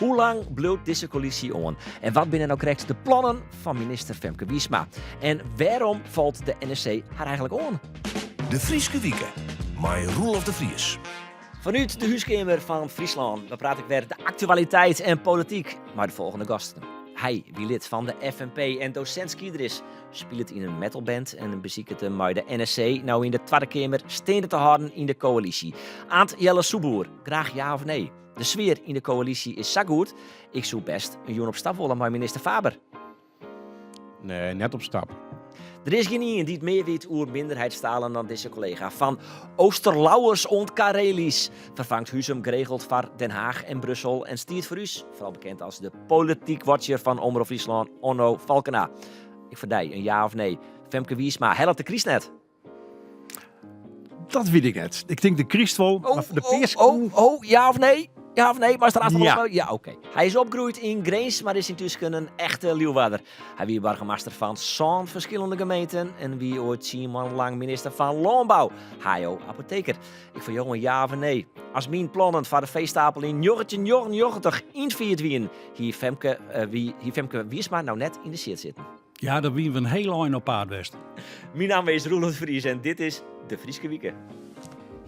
Hoe lang bliuwt dizze koälysje oan? En wat binne no krekt de plannen fan minister Femke Wiersma? En wêrom falt de NSC har eigentlik oan? De Fryske Wike mei Roelof de Vries. Fanút de húskeamer fan Fryslân bepraat ik wer de aktualiteit en polityk mei de folgjende gasten. Hy wie lid fan de FNP en dosint skiednis, spilet yn in metalband en besiket him mei de NSC no yn de Twadde Keamer steande te hâlden yn de koälysje. Aant Jelle Soepboer, graach ja of nee? De sfear yn de koälysje is sa goed, ik soe best in jûn op stap wolle mei minister Faber. Nee, net op stap. Der is gjin ien dy't mear wit oer minderheidstalen dan dizze kollega. Fan Oosterlauwers oant Karelisch ferfangt Huzum geregeld foar Den Haag en Brussel en stiet foar ús foaral bekend as de polityk watcher fan Omrop Fryslân, Onno Falkena. Ik foar dy in ja of nee. Femke Wiersma, hellet de kryst net? Dat wit ik net. Ik tink de kryst wol, Oh, mar de oh, peaske... oh, ja of nee? Ja of nee? Mar der Ja. Ja, oké. Hy is opgroeid yn Grins, mar is yntusken in echte Liwwadder. Hy wie boargemaster fan sân ferskillende gemeenten en wie oait 10 moannen lang minister fan Lânbou. Hayo Apotheker. Ik foar jo in ja of nee. As myn plannen foar de feestapel yn 1999 ynfierd wienen, hie Femke, wie, hie Femke Wiersma no net yn de sit sitten. Ja, dan wiene we in hiel ein op paad west. Myn namme is Roelof de Vries en dit is de Fryske Wike.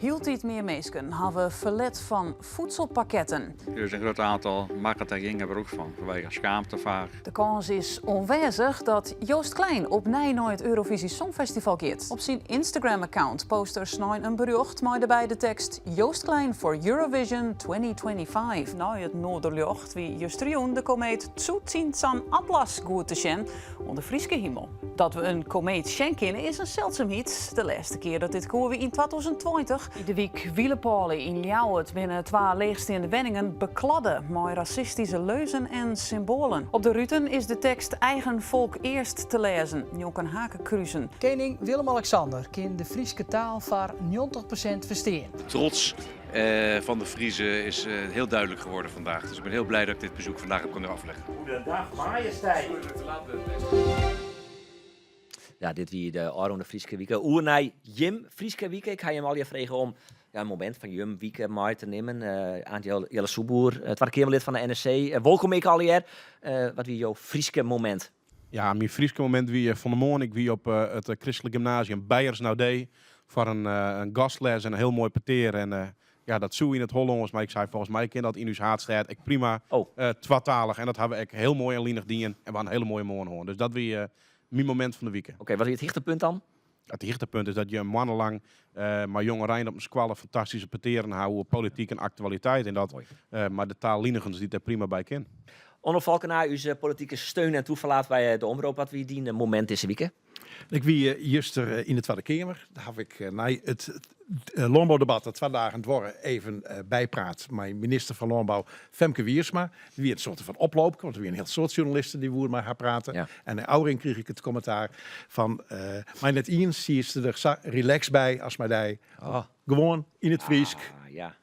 Hieltyd mear minsken hawwe ferlet fan voedselpakketten. Dus in grut oantal makket der gjin gebrûk fan, fanwege skaamte faak. De kâns is oanwêzich dat Joost Klein opnij nei it Eurovisie Songfestival giet. Op syn Instagram-account post er snein in berjocht mei dêrby de tekst Joost Klein for Eurovision 2025. Nei it Noarderljocht wie justerjûn de komeet Tsuchinshan-Atlas goed te sjen oan de Fryske himel. Dat we in komeet sjen kinne is in seldsumheid. De lêste kear dat dit koe wie yn 2020. Yn de wyk Wielepôle yn Ljouwert binne twa leechsteande wenningen bekladde mei rasistyske leuzen en symboalen. Op de ruten is de tekst Eigen volk eerst te lêzen, njonken hakenkrusen. Kening Willem-Alexander kin de Fryske taal foar 90% ferstean. De trots fan de Friezen is heel duidelijk geworden vandaag. Dus ik ben heel blij dat ik dit bezoek vandaag heb kunnen afleggen. Goedendag, majesteit. Ja, dit wie de ôfrûne Fryske Wike. Oer nei jim Fryske Wike. Ik ha jim allegear frege om, ja, in momint fan jim wike mei te nimmen. Aant Jelle Soepboer, Twadde Keamerlid fan de NSC. Wolkom ek allegear. Wat wie jo Fryske momint? Ja, myn Fryske momint wie fan 'e moarn. Ik wie op it Kristlik Gymnasium Beyers Naudé foar in gastles en in hiel moai petear. En ja, dat soe yn it Hollânsk, mar ik sei folgens my kin dat yn ús haadstêd ek prima twatalich. En dat ha we ek hiel moai en linich dien en we ha in hiele moaie moarn hân. Dus dat wie myn momint fan de wike. Oké, wat wie it hichtepunt dan? It hichtepunt is dat je in moanne lang mei jongerein op in skoalle fantastyske petearen ha oer polityk en aktualiteit. En dat mei de taallinigens dy't dêr prima by kin. Onno Falkena, ús politike steun en toeverlaat by de Omrop. Wat wie dyn momint dizze wike? Ik wie juster yn de Twadde Keamer. Dêr haw ik nei it lânboudebat dat 2 dagen duorre even bypraat mei minister fan Lânbou Femke Wiersma. Der wie in soarte fan oploopke, want der wiene in hiel soad sjoernalisten dy't woene mei har prate. En nei ôfrin krige ik it kommentaar fan mei net ien sietst der sa relaxed by as mei dy. Gewoan yn it Frysk. Ah, ja.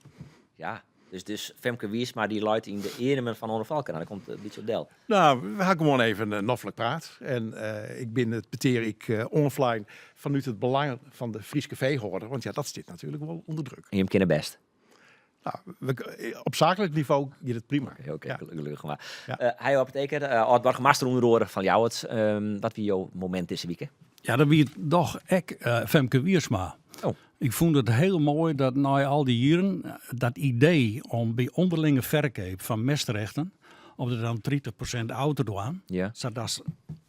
Ja. Dus Femke Wiersma dy leit yn de earmen fan Onno Falkena. Daar komt in bytsje op del. Nou, we ha gewoan even noflik praat. En ik bin it petear ek oanflein fanút it belang fan de Fryske feehâlder. Want ja, dat stiet natuerlik wol ûnder druk. En jim kinne best? Nou, op saaklik nivo giet it prima. Oké, oké, gelokkich mar. Hayo Apotheker, âld-boargemaster ûnder oare fan Ljouwert. Wat wie jo momint dizze wike? Ja, dat wie dochs ek Femke Wiersma. Ik fûn it hiel moai dat nei al dy jierren dat idee om by ûnderlinge ferkeap fan mestrechten om der dan 30% ôf te dwaan, sadat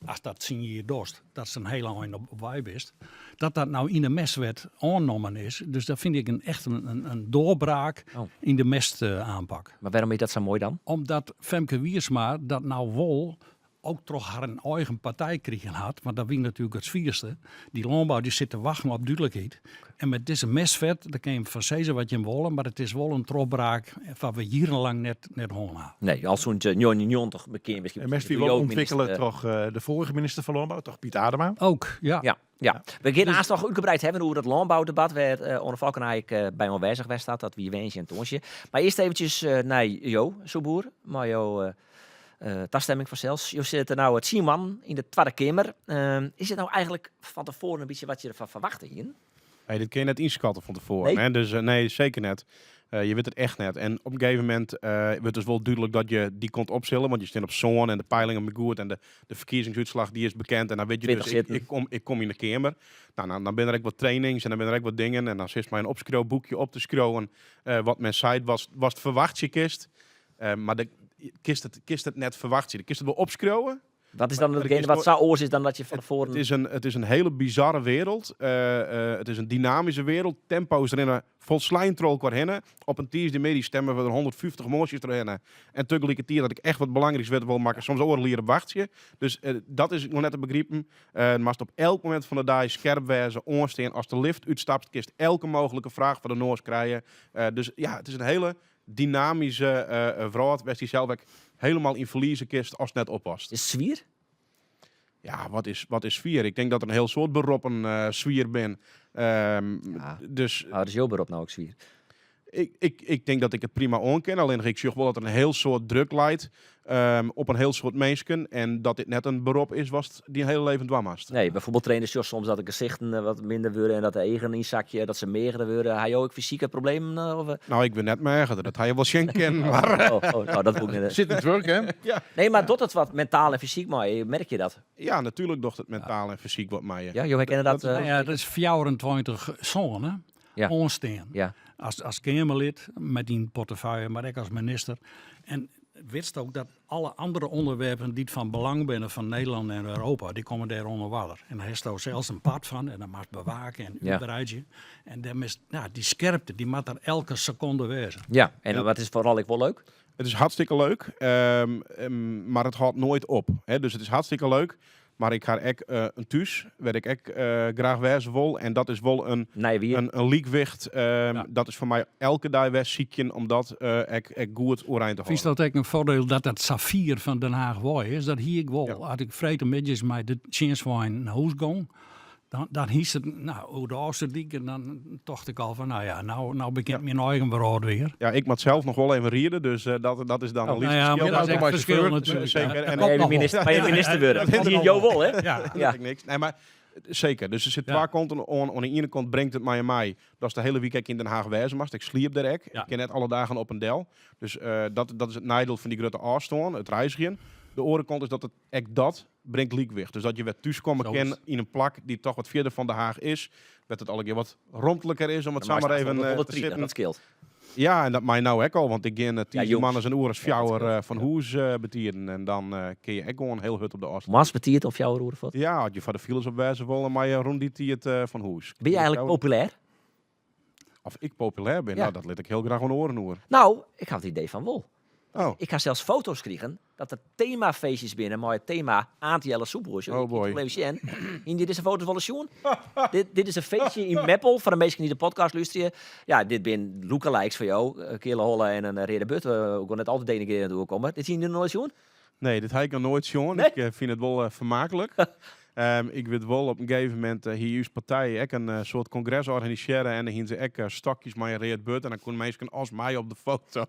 ast dat 10 jier dochst, datst in hiele ein op wei bist, dat dat no yn de mestwet oannommen is. Dus dat fyn ik in echt in doorbraak yn de mestaanpak. Mar wêrom is dat sa moai dan? Omdat Femke Wiersma dat no wol ook troch harren eigen partij krigen hat, want dat wie natuerlik it swierste. Dy lânbou dy sit te wachten op dúdlikheid. En met dizze mestwet, dêr kinne je fan sizze wat je wolle, mar it is wol in trochbraak wat we jierrenlang net, net hân ha. Nee, al sûnt 99 bekear miskien. De mest wie wol ûntwikkele troch de foarige minister fan Lânbou, troch Piet Adema. Ook, ja. Ja, ja. We gean aanst noch útgebreid hawwen oer it lânboudebat, wêr Onno Falkena ek by oanwêzich west hat. Dat wie woansdei en tongersdei. Mar earst eventsjes nei jo, Soepboer, mei jo tastemming fansels. Jo sitte no 10 moannen yn de Twadde Keamer. Is it no eigentlik fan tefoaren in bytsje wat je derfan ferwachte hienen? Nee, dit kun je net ynskatte fan tefoaren. Nee? Hè? Dus nee, seker net. Je wit it echt net. En op in gegeven momint wurdt dus wol dúdlik dat je dy kant op sille, want je stean op sân en de peilingen binne goed en de ferkiezingsútslach dy is bekend. En dan wit je 20 dus, ik, sitten. ik kom yn de Keamer. Nou, dan binne der ek wat trainings en dan binne der ek wat dingen. En dan sitst mei in opskriuwboekje op te skriuwen wat men seit, watst ferwachtsje kinst. Mar kinst it net ferwachtsje. Do kinst it wol opskriuwe. Wat is dan Maar hetgene ik wat is sa oars is dan dat je van tevoren... Het is een hele bizarre wereld. Het is een dynamische wereld. Tempo's rinne folslein troch elkoar hinne. Op in tiisdeimiddei stimme we der 150 moasjes trochhinne. En tagelikertiid dat ik echt wat belangryks witte wol, moat ik soms oardel jier op wachtsje. Dus dat is noch net te begripen. Moatst op elk momint fan de dei skerp wêze, oanstean. Ast de lift útstapst, kinst elke mooglike fraach fan de noas krije. Dus ja, it is in hiele dynamyske wrâld wêr'tst dysels ek hielendal yn ferlieze kinst ast net oppast. Is it swier? Ja, wat is swier? Ik tink dat der in hiel soad beroppen swier binne. Dus Ah, is jo berop no ek swier? Ik tink dat ik it prima oan kin. Allinnich ik sjoch wol dat der in hiel soad druk leit op in hiel soad minsken. En dat dit net in berop is watst dyn hiele libben dwaan moatst. Nee, by fuotbaltrainers sjochst soms dat de gesichten wat minder wurde en dat de eagen ynsakje, dat se meagerder wurde. Ha jo ek fysike problemen? Of? No, ik bin net meagerder. Dat ha je wol sjen kinnen. Mar... Oh, nou, dat wol ik net. Sit yn it wurk, hè? Ja. Nee, mar docht it wat mentaal en fysyk mei? Merke je dat? Ja, natuerlik docht it mentaal en fysyk wat mei je. Ja, jo herkenne dat? Ja, dat is 24 sân, hè? Oanstean. As Keamerlid mei dyn portefeuille, mar ek as minister. En witst ek dat alle oare ûnderwerpen dy't fan belang binne fan Nederlân en Europa, dy komme dêr oan 'e oarder. En dêr hasto sels in part fan en dat moatst bewake en útwreidzje. En dêr mist, nou, dy skerpte, dy moat der elke sekonde wêze. Ja, en wat is foaral ek wol leuk? It is hartstikke leuk, mar it hâldt noait op. Hè? Dus it is hartstikke leuk, mar ik ha ek in thús wêr't ik ek graach wêze wol. En dat is wol in, Nije wier. in lykwicht. Dat is foar my elke dei wer sykjen om dat ek goed oerein te Fynst hâlden. dat ek in foardiel dat dat sa fier fan Den Haach wei is? Dat hie ik wol. Ja. As ik freedtemiddeis mei de tsjinstwein nei hûs gong, dan hiest it nou, oer de Ofslútdyk en dan tocht ik al fan, no ja, no begjint myn eigen wrâld wer. Ja, ik moat sels noch wol even ride, dus dat is dan in Nou lyts ja, ferskil. mar dat is ek Maar ferskil chauffeur, natuerlik. zeker. Ja, En dat Maar komt je noch minister, wol. maar je minister wurde. Dat Dat is die jo wol, hè? Ja. Dat Ja. ik niks. Nee, mar seker. Dus der sit twa kanten oan. Oan de iene kant bringt it my en my dat de hiele wike ek yn Den Haach wêze moatst. Ik sliep dêr ek. Ik kin net alle dagen op en del. Dus dat is it neidiel fan dy grutte ôfstân, it reizgjen. De oare kant is dat it ek dat bringt lykwicht. Dus dat je wer thúskomme Sa kin is. yn in plak dy't dochs wat fierder fan Den Haach is. Dat it allegear wat romtliker is om it Dan sa mar even te 130, sitten. dat skeelt. Ja, en dat mei no ek al, want ik gean jûns. man is in oere as Ja, dat fjouwer skeelt. fan hûs betiden. En dan kin je ek gewoan hiel hurd op de ôfstân. Moarns betiid of 4 oere fuort? Ja, as je foar de files op wêze wolle, mar je rûn dy tiid fan hûs. Binne je eigentlik populêr? Of ik populêr bin? Ja. No, dat lit ik hiel graach oan oaren oer. No, ik ha it idee fan wol. Oh. Ik ha sels foto's krigen dat der temafeestjes binne mei it tema Aant Jelle Soepboer. Oh boy. Even sjen. Yn dizze foto's wolris sjoen? Dit is in feestje yn Meppel foar de minsken dy't de podcast lústerje. Ja, dit binne lookalikes foar jo. Keale holle en in reade but. We gean net altyd denigrerend oerkomme. Dit hiene jo noch noait sjoen? Nee, dit ha ik noch noait sjoen. Nee? Ik fyn it wol fermaaklik. Ik wit wol, op in gegeven momint hie ús partij ek in soart kongres organisearre en dan hiene se ek stokjes mei in read but en dan koene minsken as my op de foto.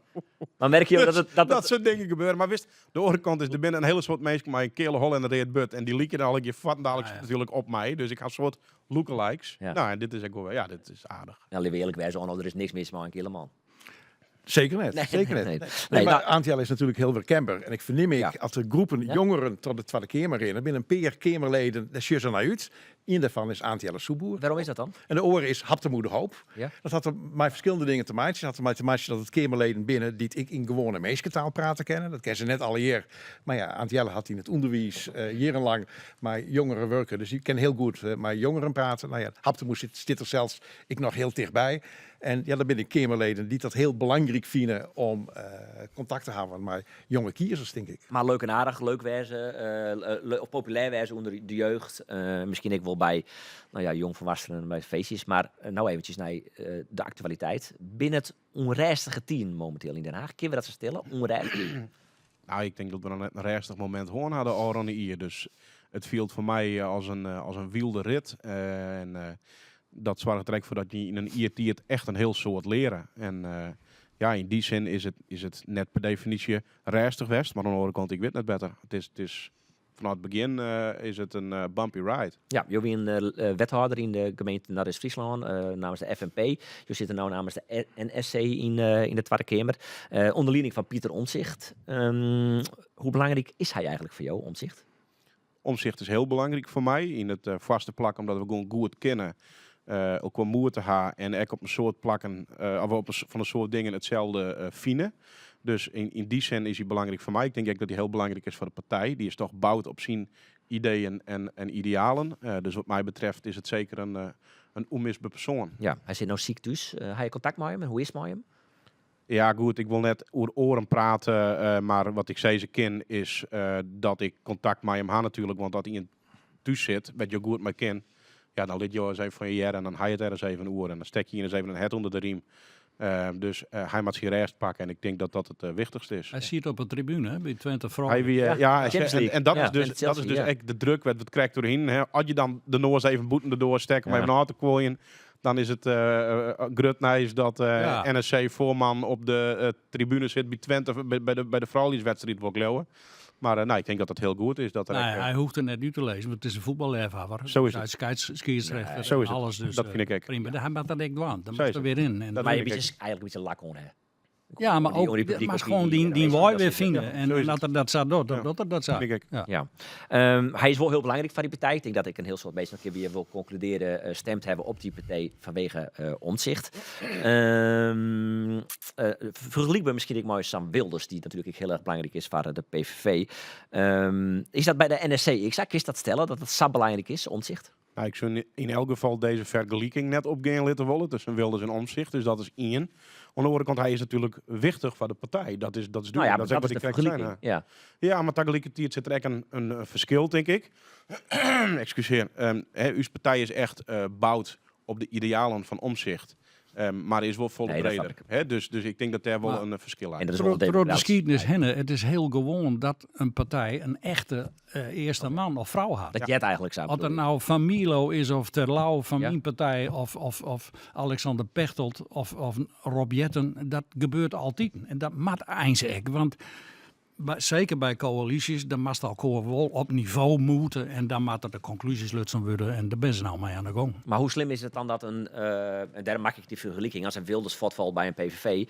Dan merke je dat het... Dat Dat het soart dingen gebeure. Mar witst, de oare kant is, der binne in hiele soad minsken mei in keale holle en in read but en dy lykje dan allegear fuortendaliks natuerlik op my. Dus ik ha in soad lookalikes. No, en dit is ek wol, ja, dit is aardich. Nou, laten we earlik wêze, Onno, der is niks mis mei in keale man. Seker net. Nee, zeker nee, net. nee. Nee, Nee, mar nou- Aant Jelle is natuerlik hiel werkenber. En ik fernim ek, as der groepen jongeren ta de Twadde Keamer rinne, binne in pear Keamerleden, dêr sjogge se nei út. Ien dêrfan is Aant Jelle Soepboer. Wêrom is dat dan? En de oare is Habtamu de Hoop. Dat hat der mei ferskillende dingen te meitsjen. Dat hat dermei te meitsjen dat it Keamerleden binne dy't ek yn gewoane minsketaal prate kinne. Dat kinne se net allegear. Mar ja, Aant Jelle hat yn it ûnderwiis jierrenlang mei jongeren wurke. Dus dy kin hiel goed mei jongeren prate. No ja, Habtamu sit der sels ek noch hiel tichtby. En ja, der binne Keamerleden dy't dat hiel belangryk fine om kontakt te hawwen mei jonge kiezers, tink ik. Mar leuk en aardich, leuk wêze, of populêr wêze ûnder de jeugd. Miskien ek wol by, no ja, jongfolwoeksenen by feestjes. Mar no eventsjes nei de aktualiteit. Binne it ûnrêstige tiden mominteel yn Den Haach? Kinne we dat sa stelle? Ûnrêstich? No, ik tink dat we noch net in rêstich momint hân ha de ôfrûne jier. Dus it fielt foar my as in wylde rit. En dat soarget der ek foar dat je yn in jier tiid echt in hiel soad leare. En ja, yn dy sin is it net per definysje rêstich west, mar oan de oare kant, ik wit net better. It is Fanôf it begjin is it in bumpy ride. Ja, jo wienen wethâlder yn de gemeente Noardeast-Fryslân namens de FNP. Jo sitte no namens de NSC yn de Twadde Keamer. Under lieding fan Pieter Omtzigt. Hoe belangryk is hy eigentlik foar jo, Omtzigt? Omtzigt is hiel belangryk foar my. Yn it foarste plak omdat we gewoan goed kinne, elkoar moed te ha en ek op in soad plakken, of op fan in soad dingen itselde fine. Dus yn dy sin is hy belangryk foar my. Ik tink ek dat hy hiel belangryk is foar de partij. Dy is toch boud op syn ideeën en idealen. Dus wat my betreft is it seker in ûnmisber persoan. Ja, hy sit no siik thús. Ha je kontakt mei him en hoe is it mei him? Ja, goed, ik wol net oer oaren prate, mar wat ik sizze kin is dat ik kontakt mei him ha natuerlik. Want as ien thús sit, wêr't jo goed mei kin, ja, dan lit jo ris even fan je hearre en dan ha je it der ris even oer. En dan stek je ien ris even in hert ûnder de riem. Dus hy moat syn rêst pakke en ik tink dat dat it wichtichste is. Hy siet op 'e tribune hè, by Twente froulju. Hy wie, ja, ja, Champions en, League. en dat Ja, is dus, Twente dat is Chelsea, dus ja. ek de druk wêr't we it krekt oerhienen. Hè. As je dan de noas even bûten de doar stekke om Ja. even ôf te kuoljen, dan is it grut nijs dat Ja. NSC-foarman op de tribune sit by Twente by de frouljuswedstriid, wol ik leauwe. Mar nou, ik tink dat dat hiel goed is. Dat er Nee, ek, hy hoecht it net út te lizzen, want it is in fuotballeafhawwer. Sa is Hy it. is skiedsrjochter Sa is en it. alles. Dus, Dat fyn ik ek. Prima. Hy moat dat ek dwaan. Dan Sa moat is er it. wer yn. En Dat Maar fyn je ik beetje, ek. eigentlik in bytsje lak oan hè. Ja, mar Oan ook, die publyk mar op gewoan die dyn aanwezig wei dat wer zit, ja. fine. En Sa is dat it. er dat sa docht, dan Ja. docht er dat sa. Fyn ik ek. Ja. Ja. Hy is wol hiel belangryk foar dy partij. Ik tink dat ek in hiel soad minsken dat kinne wy wol konkludearje, stimd hawwe op dy partij fanwege Omtzigt. Fergelykber miskien ek mei Sam Wilders, dy't natuerlik ek hiel erch belangryk is foar de PVV. Is dat by de NSC ek sa? Kinst dat stelle, dat it sa belangryk is, Omtzigt? Nou, ik soe yn elk gefal dizze fergeliking net opgean litte wolle tusken Wilders en Omtzigt. Dus dat is ien. Oan de oare kant, hy is natuerlik wichtich foar de partij. Dat is Nou ja, dúdlik. maar Dat is ek dat is wat de ik krekt sei, fergeliking. hè. Ja. Ja, mar tagelikertiid sit der ek in ferskil, tink ik. Ekskusear. Hè, ús partij is echt boud op de idealen fan Omtzigt. Mar is wol folle Nee, dat breder. snap ik. Hè, dus ik tink dat dêr wol Mar in ferskil En is. dat is wol Troch de democratysk. skiednis hinne, it is hiel gewoan dat in partij in echte earste man of frou hat. Dat heart eigentlik sa, As bedoel it je? no Van Mierlo is of Terlouw fan myn partij of Alexander Pechtold of Rob Jetten, dat gebeurt altyd. En dat moat eins ek, want seker by koälysjes, dan moatst elkoar wol op nivo moete en dan moatte de konklúzjes lutsen wurde en dêr binne se no mei oan de gong. Mar hoe slim is it dan dat in, en dêrom makke ik dy fergeliking, as in Wilders fuortfalt by in PVV,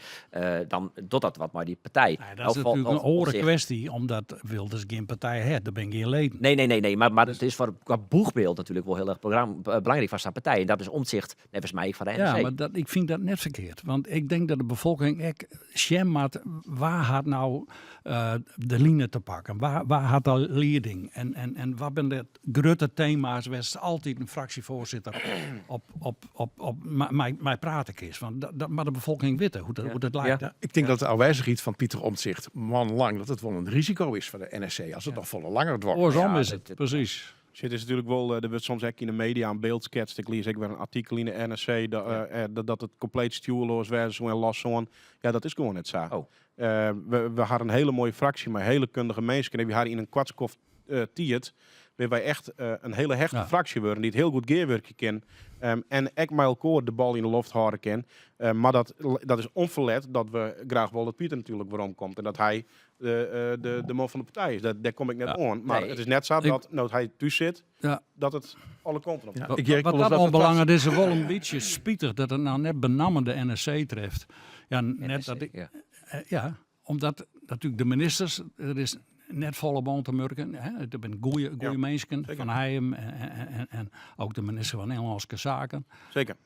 dan docht dat wat mei dy partij. Nee, dat is Of natuerlik in oare Omtzigt. kwesty, omdat Wilders gjin partij hat, der binne gjin leden. Nee, nee, nee, nee. Mar it is foar qua boechbyld natuerlik wol hiel erch belangryk foar sa'n partij. En dat is Omtzigt, neffens my, ek foar de Ja, NSC. mar dat, ik fyn dat net ferkeard. Want ik tink dat de befolking ek sjen moat, wa hat no de line te pakken? Wa hat de lieding? En wat binne de grutte tema's wêr'tst altyd in fraksjefoarsitter mei prate kinst? Want dat moat de befolking witte, hoe dat leit. Ja, ik tink dat de ôfwêzichheid fan Pieter Omtzigt moannenlang, dat it wol in risiko is foar de NSC as it noch folle langer duorret. Oarsom Ja, is dat it, presys. Sit is natuerlik wol, der wurdt soms ek yn de media in byld sketst. Ik lies ek wer in artikel yn de NRC dat it kompleet stjoerleas wêze soe en lossoan. Ja, dat is gewoan net sa. We ha in hiele moaie fraksje mei hiele kundige minsken. En wy ha yn in koart skoft tiid binne wy echt in hiele hechte fraksje wurden dy't hiel goed gearwurkje kin. En ek mei elkoar de bal yn de loft hâlde kin. Mar dat is ûnferlet dat we graach wolle dat Pieter natuerlik weromkomt. En dat hy de man fan de partij is. Dêr kom ik net oan. Mar it is net sa dat, no't hy thús sit, dat it alle kanten op Ja, ik hear Wat wolris dat dat het oanbelanget is it wol in bytsje spitich dat it no net benammen de NSC treft. Ja, net NSC, dat ik, ja. Ja, omdat natuerlik de ministers, der is net folle op oan te merken. Hè. Der binne goeie minsken, Van Hijum en ek de minister fan Ynlânske Saken.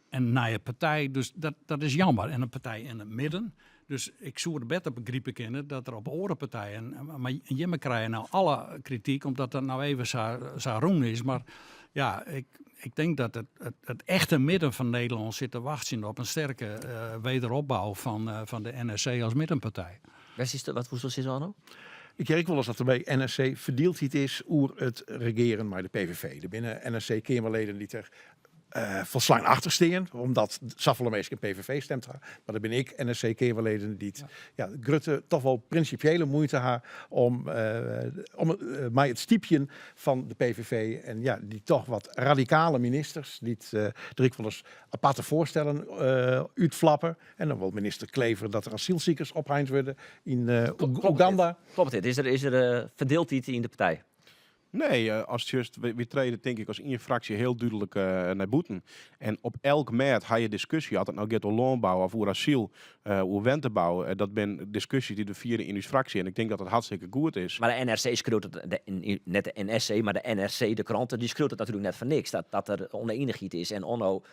En nije partij, dus dat is jammer. En in partij yn it midden. Dus ik soe it better begripe kinne dat der op oare partijen... Mar jimme krije no alle krityk, omdat dat no even sa rûn is. Mar ja, ik tink dat it echte midden fan Nederlân sit te wachtsjen op in sterke wederopbou fan de NSC as middenpartij. Wat is het, wat woest je zo nou? Ik hear wolris dat der by NSC ferdieldheid is oer it regearen mei de PVV. Der binne N S C-keamerleden dy't der folslein achter stean, omdat safolle minsken PVV stimd ha. Mar der binne ek N S C-keamerleden dy't, ja, grutte, toch wol prinsipiële muoite ha om mei it stypjen fan de PVV en ja, dy toch wat radikale ministers dy't der ek wolris aparte foarstellen útflappe. En dan wol minister Klever dat der asylsikers opheind wurde yn Kloppet dit? Oeganda. Kloppet dit? Is er ferdieldheid yn de partij? Nee, ast sjochst, wy trede tink ik as ien fraksje hiel dúdlik nei bûten. En op elk mêd ha je diskusje, oft it no giet oer lânbou of oer asyl, oer wentebou. Dat binne diskusjes dy't we fiere yn ús fraksje en ik tink dat dat hartstikke goed is. Mar de NRC skriuwt it, de, net de NSC, mar de NRC, de krante, dy skriuwt it natuerlik net foar niks, dat der ûnienichheid is. En Onno,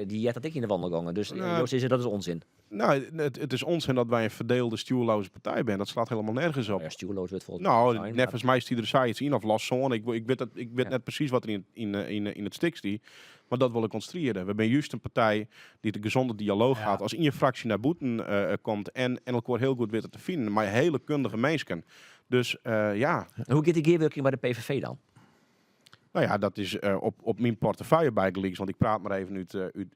dy heart dat ek yn de wandelgongen. Dus jo sizze dat is onzin. Nou, it is onzin dat wy in ferdielde, stjoerloze partij binne. Dat slacht hielendal nergens op. Ja, stjoerloos wurdt folgens my Nou, sein, mar neffens my stie der sayts yn, of los sân. Ik wit net presys wat der yn it stik stie. Mar dat wol ik ûntstride. We binne just in partij dy't in gezonde dialooch hat. As ien fraksje nei bûten komt en elkoar hiel goed witte te finen mei hiele kundige minsken. Dus ja. En hoe giet dy gearwurking by de PVV dan? Nou ja, dat is op myn portefeuille bygelyks, want ik praat mar even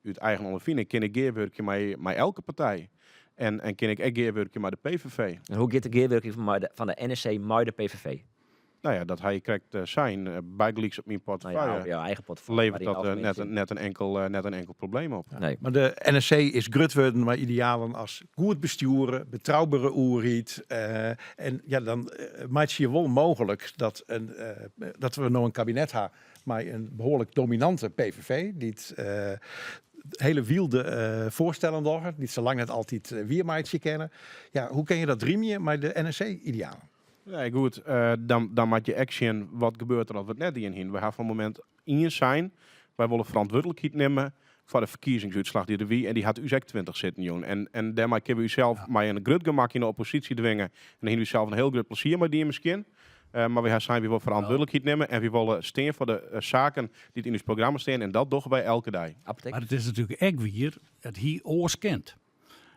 út eigen ûnderfining, kin ik gearwurkje mei elke partij. En kin ik ek gearwurkje mei de PVV. En hoe giet de gearwurking fan de NSC mei de PVV? Nou ja, dat ha je krekt sein. Bygelyks op myn portefeuille. Nou ja, op jouw eigen portefeuille, Levert maar in dat algemene zin. net in enkel probleem op. Nee. Mar de NSC is grut wurden mei idealen as goed bestjoeren, betroubere oerheid. En ja, dan meitsje je wol mooglik dat we no in kabinet ha mei in behoarlik dominante PVV, dy't hele wylde foarstellen dogge, dy't se lang net altyd wiermeitsje kinne. Ja, hoe kin je dat rymje mei de NSC-idealen? Nee, goed, dan moat je ek sjen wat gebeurt der as we it net dien hiene. We ha fan momint ien sein, wy wolle ferantwurdlikheid nimme foar de ferkiezingsútslach dy't der wie en dy hat ús ek 20 sitten jûn. En dêrmei kinne we ússels mei in grut gemak yn de opposysje dwinge en dêr hiene we ússels in hiel grut plezier mei dien miskien. Mar wy ha sein, wy wolle ferantwurdlikheid nimme en wy wolle stean foar de saken dy't yn ús programma stean en dat dogge wy elke dei. Mar it is natuerlik ek wier, it hie oars kind.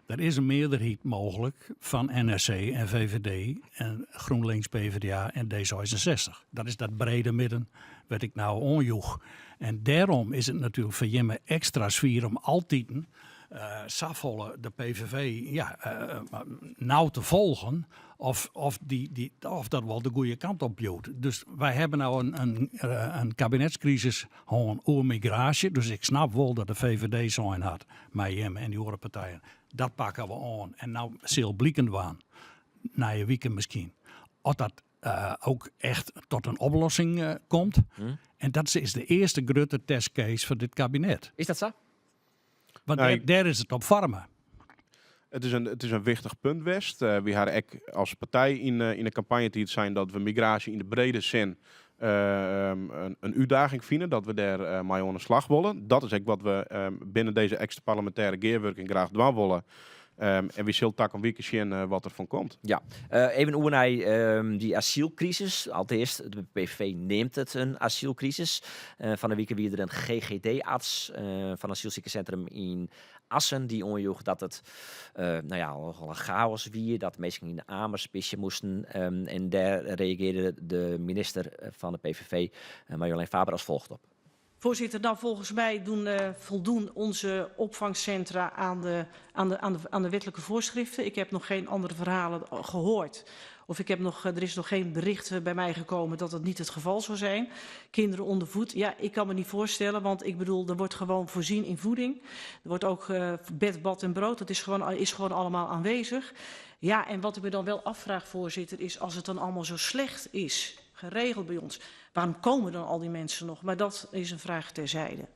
Der is in mearderheid mooglik fan NSC en VVD en GroenLinks, PvdA en D66. Dat is dat brede midden wêr't ik no oanjoech. En dêrom is it natuerlik foar jimme ekstra swier om altiten safolle de PVV ja, nau te folgen of dat wol de goede kant op bliuwt. Dus wy hawwe no in kabinetskrisis hân oer migraasje. Dus ik snap wol dat de VVD sein hat mei jimme en dy oare partijen, dat pakke we oan. En no sil bliken dwaan, nije wike miskien, oft dat ook echt tot in oplossing komt. En dat is de earste grutte testcase foar dit kabinet. Is dat sa? Want Nou, dêr is it op foarme. It is in wichtich punt west. Wy hawwe ek as partij yn de kampanjetiid sein dat we migraasje yn de brede sin in útdaging fine, dat we dêr mei oan de slach wolle. Dat is ek wat we binnen dizze ekstra-parlemintêre gearwurking graach dwaan wolle. En wy sille takom wike sjen wat der fan komt. Ja, even oer nei dy asylkrisis. Alteast, de PVV neamt it in asylkrisis. Fan de wike wie der in GGD-arts fan asylsikerssintrum yn Assen dy't oanjoech dat it nou ja, nochal in chaos wie, dat minsken yn amers pisje moasten. En dêr reagearde de minister fan de PVV, Marjolein Faber, as folget op. Voorzitter, dan volgens mij voldoen onze opvangcentra aan de wettelijke voorschriften. Ik heb nog geen andere verhalen gehoord. Of er is nog geen bericht bij mij gekomen dat dat niet het geval zou zijn. Kinderen ondervoed, ja, ik kan me niet voorstellen. Want ik bedoel, er wordt gewoon voorzien in voeding. Er wordt ook bed, bad en brood. Dat is gewoon allemaal aanwezig. Ja, en wat ik me dan wel afvraag, voorzitter, is als het dan allemaal zo slecht is geregeld bij ons, waarom komen dan al die mensen nog? Maar dat is een vraag terzijde.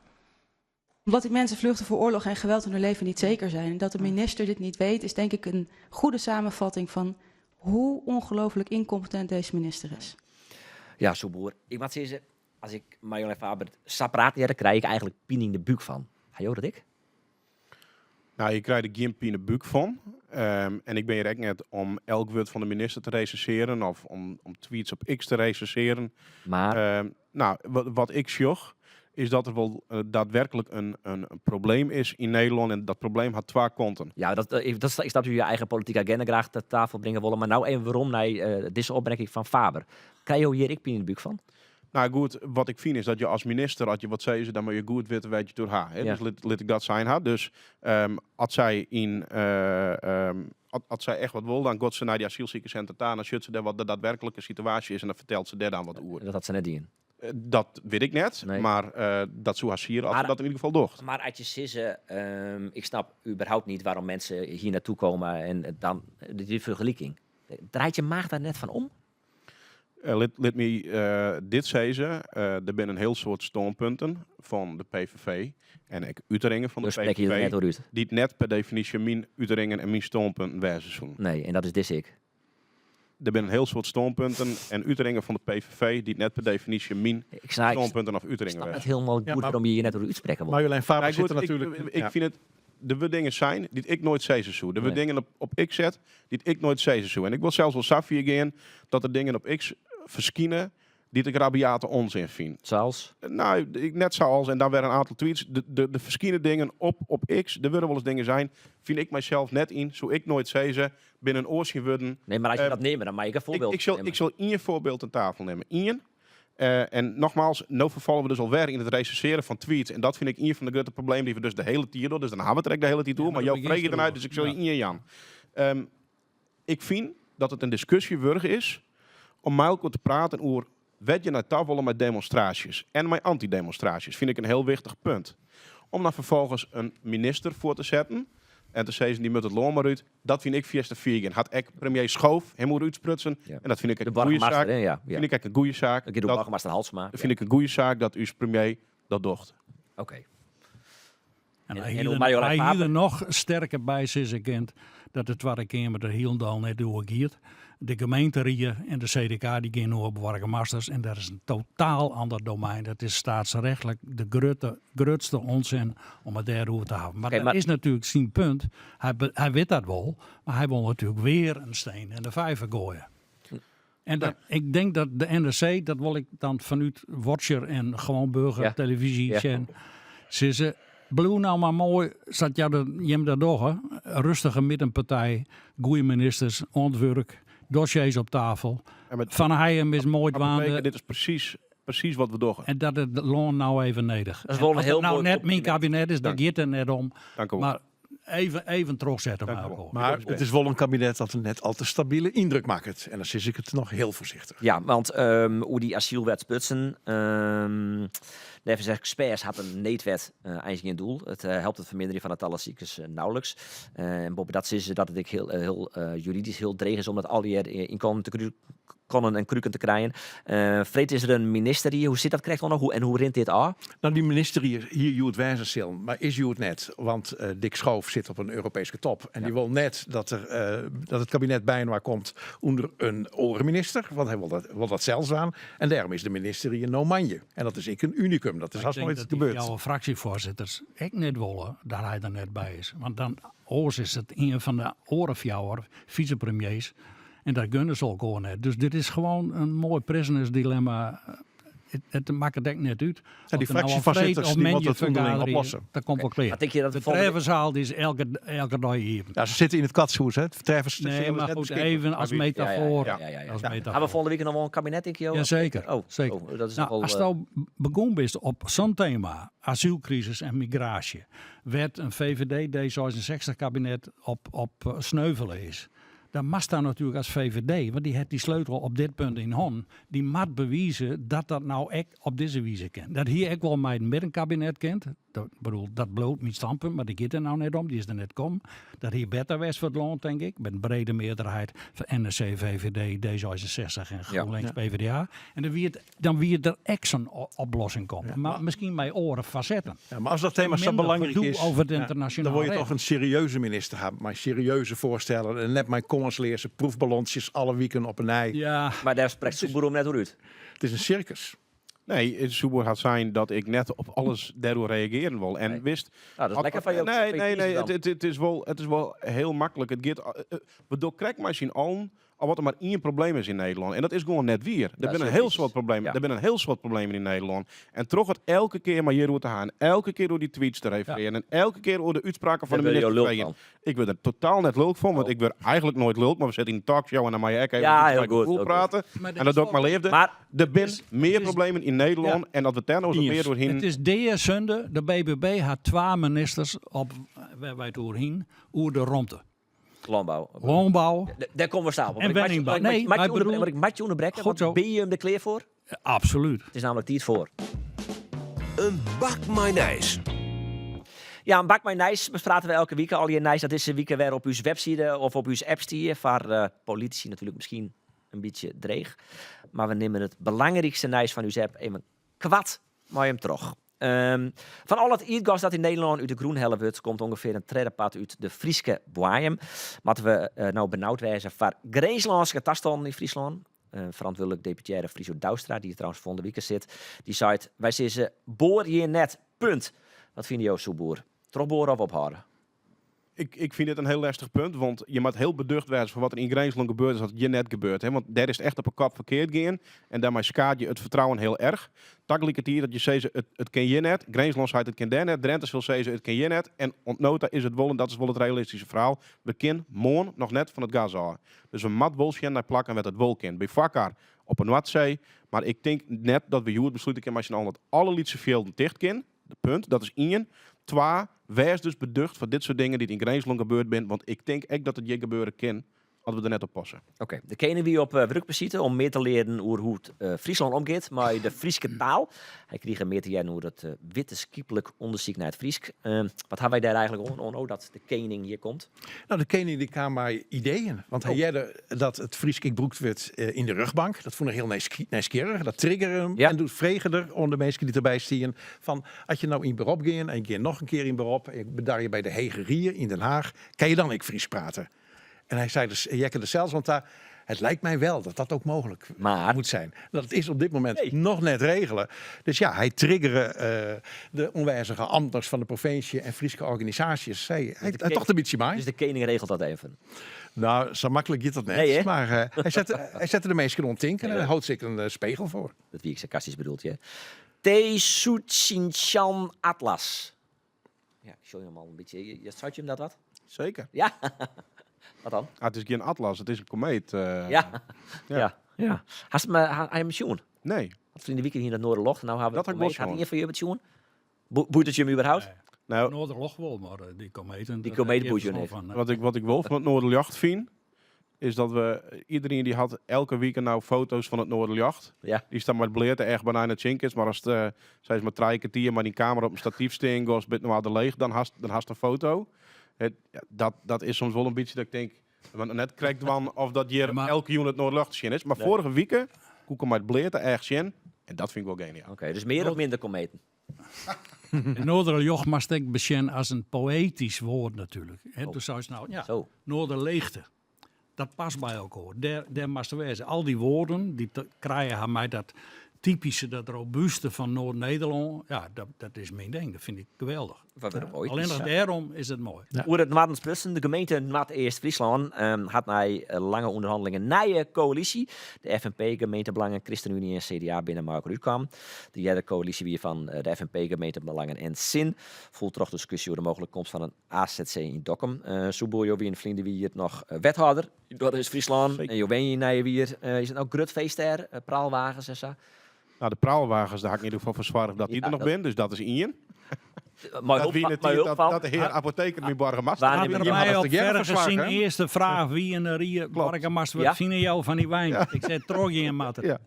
Omdat die mensen vluchten voor oorlog en geweld in hun leven niet zeker zijn. En dat de minister dit niet weet, is denk ik een goede samenvatting van hoe ongelooflijk incompetent deze minister is. Ja, Soepboer. Ik moat sizze, as ik Marjolein Faber sa praten hear, dan krij ik eigentlik pine yn de búk fan. Ha jo dat ek? Nou, je krijgt er gjin pinebúk fan. En ik bin hjir ek net om elk wurd fan de minister te resinsearjen of om tweets op X te resinsearjen. Mar? Nou, wat ik sjoch is dat der wol daadwerklik in probleem is yn Nederlân. En dat probleem hat twa kanten. Ja, ik snap dat je je eigen politieke agenda graach ter tafel bringe wolle. Mar no even werom nei dizze opmerking fan Faber. Krije jo hjir ek pine yn de búk fan? Nou goed, wat ik fyn is dat je as minister, as je wat sizze, dan moatte je goed witte wêr't je it oer ha. Hè? Dus lit ik dat sein ha. Dus as sy echt wat wol, dan giet se nei dy asylsikerssintra ta en dan sjocht se dêr wat de daadwerklike situaasje is en dan fertelt se dêr dan wat oer. Dat hat se net dien? Dat wit ik net, mar dat soe har siere as se dat yn ieder gefal docht. Mar as je sizze, ik snap überhaupt niet waarom mensen hier naartoe komen en dan die fergeliking. Draait je maach dêr net fan om? Lit my dit sizze, der binne in hiel soad stânpunten fan de PVV en ek uteringen fan de Dus sprekke je der PVV net oer út. dy't net per definysje myn uteringen en myn stânpunten wêze soenen. Nee, en dat is dizze ek. Der binne in hiel soad stânpunten en uteringen fan de PVV dy't net per definysje myn Ik snap, ik stânpunten of uteringen snap net wêze. hielendal Ja, goed mar wêrom je hjir net oer útsprekke wolle. Marjolein Faber Nee, sit goed, der natuerlik. ik, ik ja. fyn it, der wurde dingen sein dy't ik noait sizze soe. Der wurde Nee. dingen op X set dy't ik noait sizze soe. En ik wol sels wol safier gean dat der dingen op X ferskine dy't ik rabiate onzin fyn. Sa as? Nou, ik, net sa as, en dan wer in oantal tweets. De ferskine dingen op X, der wurde wolris dingen sein, fyn ik mysels net yn, soe ik noait sizze, binne in oar syn wurden. Nee, mar as je dat neame, dan mei ik in foarbyld nimme. Ik sil ien foarbyld oan tafel nimme. Ien. En nogmaals, no ferfalle we dus alwer yn it recensearjen fan tweets. En dat fyn ik ien fan de grutte problemen dy't we dus de hiele tiid dogge. Dus dan hawwe we it der ek de hiele tiid Ja, oer. mar Mar do jo freegje begjinst dernei, deroer. dus ik sil je Ja. ien jaan. Ik fyn dat it in diskusje wurdich is om mei elkoar te praten oer wêr't je nei ta wolle mei demonstraasjes en mei antydemonstraasjes, fyn ik in hiel wichtich punt. Om dan ferfolgens in minister foar te setten en te sizzen dy moat it lân mar út, dat fyn ik fierste fier gean. Hat ek premier Schoof him oer útsprutsen Ja. en dat fyn ik ek De in goede boargemaster, saak. hè? Ja, ja. Fyn ik ek in goede saak. Dat giet oer Dat boargemaster Halsema. fyn ik in goede saak dat ús premier dat docht. Oké. En En hy en hie oer der, Marjolein hy hie Faber? der noch sterker by sizze kind dat de Twadde Keamer der hielendal net oer giet. De gemeenterie en de CDK dy gean oer boargemasters en dat is in totaal ander domein. Dat is steatsrechtlik de grutte, grutste onzin om it dêroer te hawwen. Mar Oké, dat mar is natuerlik syn punt. Hy, hy wit dat wol, mar hy wol natuerlik wer in steen yn de fiver goaie. En dat, ik denk dat de NRC, dat wol ik dan fanút Watcher en gewoon burger televyzje sjen, sizze, bliuw nou mar moai sa't hja dat, jim dat dogge. Rustige middenpartij, goede ministers, oan it wurk, dossiers op tafel. En met Van Hijum is moai Apotheker, dwaande. dit is precies wat we dogge. En dat it lân nou even nedich. Dat is wol En in as hiel it nou moai net myn kompliment. kabinet is, daar Dank. giet it net om. Dank u wol. Mar even trochsette Dank mei u wol. elkoar. Mar it is wol in kabinet dat in net al te stabile yndruk makket. En dan sis ik it noch hiel foarsichtich. Ja, want oer dy asylwet sprutsen. Neffens eksperts hat in needwet eins gjin doel. It helpt it ferminderjen fan it tal asikers nauwelijks. En boppedat sizze se dat it ek hiel juridysk hiel dreech is om dat allegear yn kannen te kannen en kruken te krijen. Freed is der in ministerrie. Hoe sit dat krekt al noch? En hoe rint dit ôf? Nou, dy ministerrie hie hjoed wêze sillen, mar is hjoed net. Want Dick Schoof sit op in Europeeske top. En dy wol net dat it kabinet byinoar komt ûnder in oare minister. Want hy wol dat sels dwaan. En dêrom is de ministerrie no moandei. En dat is ek in unikum. Dat is Ik hast denk noait dat dy gebeurd. fjouwer fraksjefoarsitters ek net wolle dat hy der net by is. Want dan oars is it ien fan de oare fjouwer vicepremiers. En dat gunne se elkoar net. Dus dit is gewoan in moai prisoners dilemma. It makket ek net út. Ja, dy Oft der nou al fraksjefoarsitters freed of dy moatte moandei it ûnderling fergaderje, oplosse. Dat komt wol klear. Maar tink je dat De de volgende Trêffersaal dy is elke dei iepen. Ja, se sitte yn it Catshuis, hè. Het Treffers- Nee, is mar net goed, beskikber. even as metafoor. Ja. Als Ha metafoor. we folgjende wike noch wol in kabinet, tink jo? Jazeker. Oh, zeker. oh, dat is Nou, nochal, as do begûn bist op sa'n tema, asylkrisis en migraasje, wêr't in VVD D66 kabinet op sneuvele is, dan moatst dan natuerlik as VVD, want dy hat dy sleutel op dit punt yn hannen, dy moat bewize dat dat nou ek op dizze wize kin. Dat hie ek wol mei it middenkabinet kind. Dat, bedoel, dat bliuwt myn standpunt, mar dêr giet it nou net om, dy is der net kommen. Dat hie better west foar it lân, tink ik, met in brede mearderheid fan NSC, VVD, D66 en GroenLinks, PvdA. En dan wie der ek sa'n oplossing kommen. Mar miskien mei oare fasetten. Ja, mar as dat tema sa Minder belangryk gedoe is, over it ja, ynternasjonaal dan wol je recht. toch in serieuze minister ha, mei serieuze foarstellen en net mei kânsleaze proefballontsjes alle wiken op 'e nij. Ja. Mar dêr sprekt Soepboer om net oer út. It is in sirkus. Nee, it soe hat sein dat ik net op alles dêroer reagearjen wol. En Nee. wist, Nou, dat is lekker fan jo. Nee, fan je nee, kiezen nee, dan. it is wol hiel maklik. It giet, we dogge krekt mei syn allen al wat der mar ien probleem is yn Nederlân. En dat is gewoan net wier. Der Ja, binne in zo hiel is soad het. problemen. Der binne in hiel soad problemen yn Nederlân. En troch it elke kear mar hjiroer te hawwen, elke kear oer dy tweets te referearjen en elke kear oer de útspraken fan Dêr de wurde jo minister te lulk freegjen. fan. Ik wurd der totaal net lulk fan, want ik wurd eigentlik noait lulk, mar we sitte yn in talkshow en dan mei je ek even Ja, iets hiel mei goed, gefoel hiel goed. prate. Maar En dit dat is doe ik wol mei leafde. Mar Der binne mear problemen yn Nederlân en dat we dêr no ris wat Iens. mear oerhin. It is deasûnde. De BBB hat twa ministers op, wêr't wy it oer hienen, oer de romte. Lânbou. Lânbou. Dêr komme we sa op. En wenningbou. Nee, maar ik bedoel- Want ik moat je ûnderbrekke, Goed want zo. bin je him der klear foar? Absoluut. It is nammentlik tiid foar. In bak mei nijs. Ja, in bak mei nijs beprate we elke wike. Al dy nijs dat dizze wike wer op ús webside of op ús app stie. Foar politisy natuerlik miskien. in bytsje dreech. Mar we nimme it belangrykste nijs fan ús app even koart mei jim troch. Fan al it ierdgas dat yn Nederlân út de grûn helle wurdt, komt ûngefear in tredde part út de Fryske boaiem. Moatte we no benaud wêze foar Grinslânske tastannen yn Fryslân? Ferantwurdlik deputearre Friso Douwstra, dy't trouwens folgjende wike sit, dy seit, wy sizze boar hjir net, punt. Wat fine jo, Soepboer? Trochboare of ophâlde? Ik fyn dit in hiel lestich punt, want je moat hiel beducht wêze foar wat der yn Grinslân gebeurd is, wat hjir net gebeurt. Hè? Want dêr is it echt op 'e kop ferkeard gean en dêrmei skaad je it fertrouwen hiel erch. Tagelikertiid dat je sizze it, it kin hjir net, Grinslân seit it kin dêr net, Drenthe sil sizze it kin hjir net en oant no ta is it wol, en dat is wol it realistyske ferhaal, we kin moarn noch net fan it gas ôf. Dus we moat wol sjen nei plakken wêr't it wol kin. By foarkar op 'e Noardsee, mar ik tink net dat we hjoed beslute kinne mei syn allen dat alle lytse fjilden ticht kin. Punt, dat is ien. Twa, wês dus beducht foar dit soart dingen dy't yn Grinslân gebeurd binne, want ik tink ek dat it hjir gebeure kin as we der net op passe. Oké, de kening wie op wurkbesite om mear te learen oer hoe't Fryslân omgiet mei de Fryske taal. Hy krige mear te hearren oer it wittenskiplik ûndersyk nei it Frysk. Wat hawwe wy dêr eigentlik oan, oan no dat de kening hjir komt? Nou, de kening dy kaam mei ideeën. Want hy hearde dat it Frysk ek brûkt wurdt yn de rjochtbank. Dat fûn er hiel nijsgjirrich. Dat triggere him. En doe frege er oan de minsken dy't derby stienen fan, as je no yn berop gean en je gean noch in kear yn berop en je bedarje by de Hege Rie yn Den Haach, kin je dan ek Frysk prate? En hy sei dus, heakke der sels oan ta, het lijkt mij wel dat dat ook mogelijk Maar moet zijn. Dat is op dit moment noch net regele. Dus ja, hy triggere de oanwêzige amtners fan de provinsje en Fryske organisaasjes. Hy, hy, hy tocht in bytsje mei. Dus de kening regelt dat even? Nou, sa maklik giet dat net. Nee, hè? Mar hy sette de minsken oan it tinken en hy hold se ek in spegel foar. Dat wie ek sarkastysk bedoeld, ja. Tsuchinshan Atlas. Ja, ik sjoch him al in bytsje. Seit jim dat wat? Seker. Ja. Wat dan? Ah, it is gjin atlas, it is in komeet. Ja. Ja. Ja. Hast him, ha him sjoen? Nee. Want ferline wike hie dat Noorderlocht, no hawwe we Dat de ha ik wol komeet. Hat sjoen. ien fan jim it sjoen? Boeit it jim überhaupt? Nee. Nou, Noorderlocht wol, mar dy kometen. Dy dat komeet ha ik boeit je gjin net. verstân fan, nee. Wat ik wol fan it Noorderljocht fyn, is dat we iedereen dy hat elke wike no foto's fan it Noorderljocht. Ja. Dy staan mei it bleate each byna net sjen kinst, mar ast sis mar trije kertier mei dyn kamera op in statyf stean giest by it Noarderleech, dan hast in foto. Het, ja, dat is soms wol in bytsje dat ik tink, want net krekt dwaan of dat hjir Ja, mar elke jûn it Noarderljocht te sjen is. Mar Nee. foarige wike koe ik him mei it bleate each sjen en dat fyn ik wol geniaal. Oké, dus mear of minder kometen? Noorderljocht moatst ek besjen as in poëtysk woord natuerlik. Hè, Oh. do seist no, ja, Zo. Noorderleegte. Dat past by elkoar. Dêr moatst wêze. Al dy woorden dy te krijen ha mei dat typyske, dat robuuste fan Noard-Nederlân. Ja, dat is myn ding. Dat fyn ik geweldich. Wat wurdt poëtysk, Allinnich ja. dêrom is it moai. Ja. Oer it Noarden sprutsen, de gemeente Noardeast-Fryslân hat nei lange ûnderhannelingen in nije koälysje. De FNP, Gemeentebelangen, Christenunie en CDA binne mei elkoar útkaam. De eardere koälysje wie fan de FNP, Gemeentebelangen en sin. Foel troch diskusje oer de mooglike komst fan in AZC yn Dokkum. Soepboer, jo wiene ferline jier noch wethâlder yn Noardeast-Fryslân. En jo wenje yn Nijewier. Is it no grut feest dêr? Praalwagens en sa? Nou, de praalwagens, dêr ha ik yn ieder gefal foar soarge dat dy der noch binne, dus dat is ien. Mei Dat hulp wie fan, yn de mei tiid hulp dat, fan. dat de hear Apotheker myn boargemaster Waarnimmer wie. Hat Jim er mij hadden op het tegearre ferge fersoarge, syn hè? earste fraach wie yn de rie, boargemaster, wat Ja. fine jo fan dy wein? Ik sei, trochgean moat it. Ja.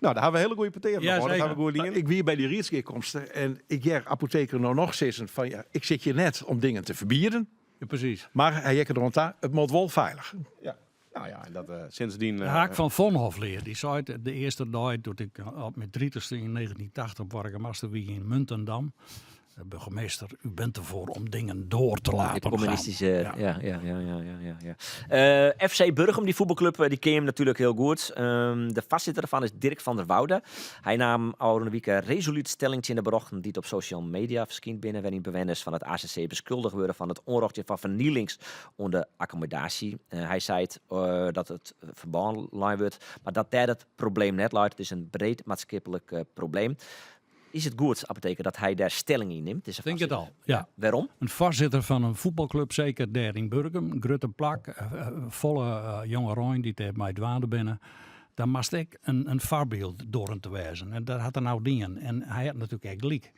Nou, dêr hawwe we hiele goede petearen Ja, noch hân. Dat seker. hawwe we goed dien. Ik wie by dy riedsgearkomste en ik hear Apotheker no noch sizzen fan ja, ik sit hjir net om dingen te ferbieden. Ja, presys. Mar hy heakke deroan ta, it moat wol feilich. Ja. Nou ja, en dat sindsdien. Dat ha ik fan Vonhoff leard. Dy sei de earste dei doe't ik op myn tritichste yn 1980 boargemaster wie yn Muntendam. Burgemeester, u bent ervoor om dingen door te De laten gaan. communistische, Ja. ja, ja, ja, ja, ja, ja, ja. FC Burgum, die voetbalclub, die ken je hem natuurlijk heel goed. De voorzitter ervan is Dirk van der Woude. Hy naam ôfrûne wike resolút stelling tsjin de berjochten dy't op social media ferskynd binne, wêryn bewenners fan it AZC beskuldige wurde fan it oanrjochtsjen fan fernielings oan de akkommodaasje. Hy seit dat it ferbân lein wurdt, mar dat dêr it probleem net leit. It is in breed maatskiplik probleem. Is it goed, Apotheker, dat hy dêr stelling yn nimt? Dizze Tink it foarsitter? al, ja. Wêrom? In foarsitter fan in fuotbalklup, seker dêr yn Burgum, in grutte plak, folle jongerein dy't dêr mei dwaande binne. Dan moatst ek in foarbyld doaren te wêzen. En dat hat er no dien. En hy hat natuerlik ek gelyk.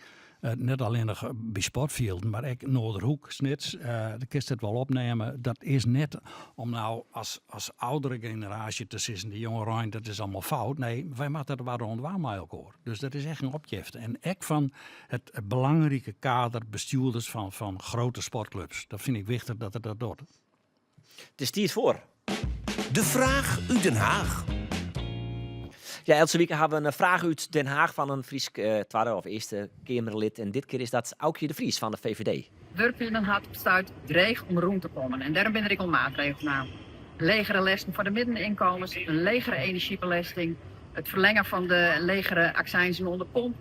Net allinnich by sportfjilden, mar ek Noorderhoek, Snits, dêr kinst it wol opnimme. Dat is net om no as, as oudere generaasje te sizzen, de jongerein, dat is allemaal fout. Nee, wy moatte der wat oan dwaan mei elkoar. Dus dat is echt in opjefte. En ek fan it belangrike kader bestjoerders fan grote sportklups. Dat fyn ik wichtich dat er dat docht. It is tiid foar. De fraach út Den Haach. Ja, eltse wike ha we in fraach út Den Haag fan in Frysk Twadde of Earste Keamerlid. En dit kear is dat Aukje de Vries fan de VVD. Wurklju ha it op it stuit dreech om rûn te kommen en dêrom binne der ek al maatregels naam. Legere lesten foar de middeninkomens, in legere enerzjybelesting, it ferlengen fan de legere aksijnzen oan de pomp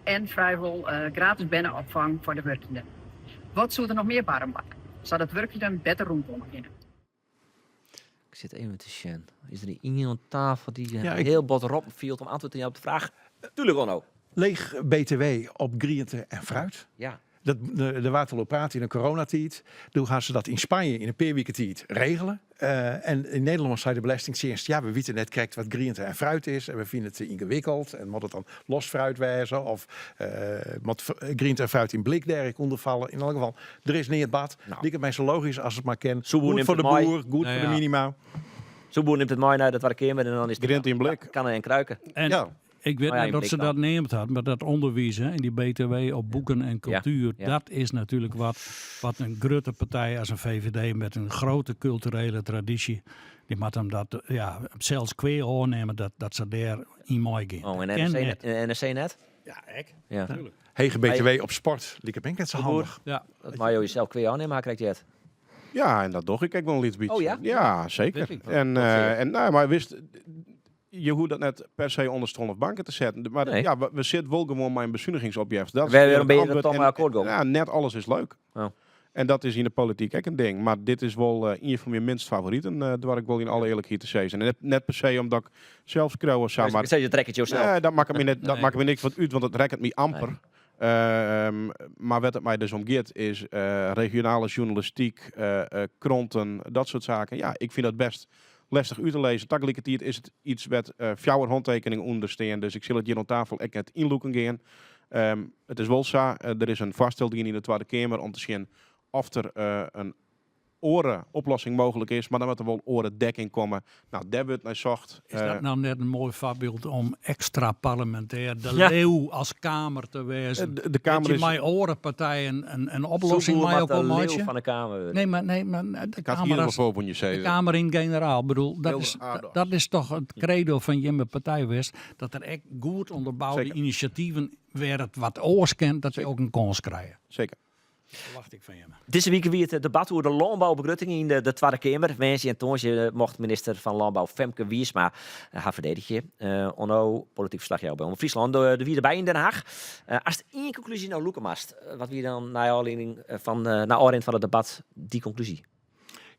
en frijwol gratis berneopfang foar de wurkjenden. Wat soe der noch mear barre moatte, sadat wurkjenden better rûnkomme kinne? Ik sit even te sjen. Is der ien oan tafel dy't ja, ik... hiel bot roppen fielt om antwurd te jaan op de fraach? Tuurlijk, Onno. Leech BTW op griente en fruit. Ja. Dat, der waard al oer praat yn de coronatiid. Doe ha se dat yn Spanje yn in pear wike tiid regele. Uh, en yn Nederlân sei de Belestingtsjinst, ja, we witte net krekt wat griente en fruit is en we fine it te yngewikkeld. En moat it dan los fruit wêze of uh, moat griente en fruit yn blik dêr ek ûnder falle? Yn elk gefal, der is neat bard. Nou. Liket my sa logysk as it mar kin. Goed foar de boer, goed foar de minima. Soeboer nimt it mei nei de Twadde Keamer en dan is it Griente yn blik. Kannen en kruiken. En ja. Ik wit net dat se dat neamd hat, mar dat ûnderwiis hè, en dy BTW op boeken en kultuer, ja. dat is natuerlik wat, wat in grutte partij as in VVD met in grote kulturele tradysje, dy moat him dat ja, sels kwea ôfnimme dat, dat se dêr yn meigean. Oh, en NRC, NRC net? Ja, ek. Ja. Natuurlijk. Hege BTW op sport liket my ek net sa handich. Ja. Dat meie jo jesels kwea ôfnimme, ha ik krekt heard. Ja, en dat doch ik ek wol in lyts bytsje. Oh ja? Ja, seker. En, uh, en nou, mar witst, je hoege dat net per se ûnder stuollen of banken te setten. Mar Nee. ja, we sitte wol gewoan mei in besunigingsopjefte. Dat is Wêrom binne je het der toch antwurd. mei akkoart gongen? Ja, net alles is leuk. Oh. En dat is yn de polityk ek in ding. Mar dit is wol uh, ien fan myn minst favoriten, uh, doar ik wol yn alle earlikheid te sizzen. En net, net per se omdat ik sels skriuw of sa, mar... Sizze, trek it josels. Nee, dat makket my net, dat Nee. makket my niks wat út, want it rekket my amper. Ehm, mar wêr't it my dus om giet is uh, regionale sjoernalistyk, uh, uh, kranten, dat soart saken. Ja, ik fyn dat bêst lestich út te lizzen. Tagelikertiid is it yts wêr't fjouwer hantekeningen ûnder stean, dus ik sil it hjir oan tafel ek net ynlûken gean. Um, it is wol sa, der is in foarstel dien yn de Twadde Keamer om te sjen oft der in oare oplossing mooglik is, mar dan moat der wol oare dekking komme. No, dêr wurdt nei socht. Is dat no net in moai foarbyld om ekstra parlemintêr de Ja. leeuw as Kamer te wêzen? De, de Kamer Dat je is... mei oare partijen in oplossing Soeboer mei moat de elkoar leeuw meitsje? fan de Kamer wurde. Nee, mar, nee, mar de Ik had Kamer hier as, wel voor je de zeggen. Kamer yn generaal. Bedoel, dat Wilde is, aardappels. dat is toch it credo fan jimme partij west, dat der ek goed ûnderboude Seker. inisjativen wêr it wat oars kin, dat se ek in kâns krije. Seker. Dat ferwacht ik fan jimme. Dizze wike wie it debat oer de lânboubegrutting yn de Twadde Keamer. Woansdei en tongersdei mocht minister fan Lânbou Femke Wiersma har ferdedigje. Onno, polityk ferslachjouwer by Omrop Fryslân, do wiest derby yn Den Haag. Ast ien konklúzje no lûke moatst, wat wie dan nei oanlieding fan, nei ôfrin fan it debat dy konklúzje?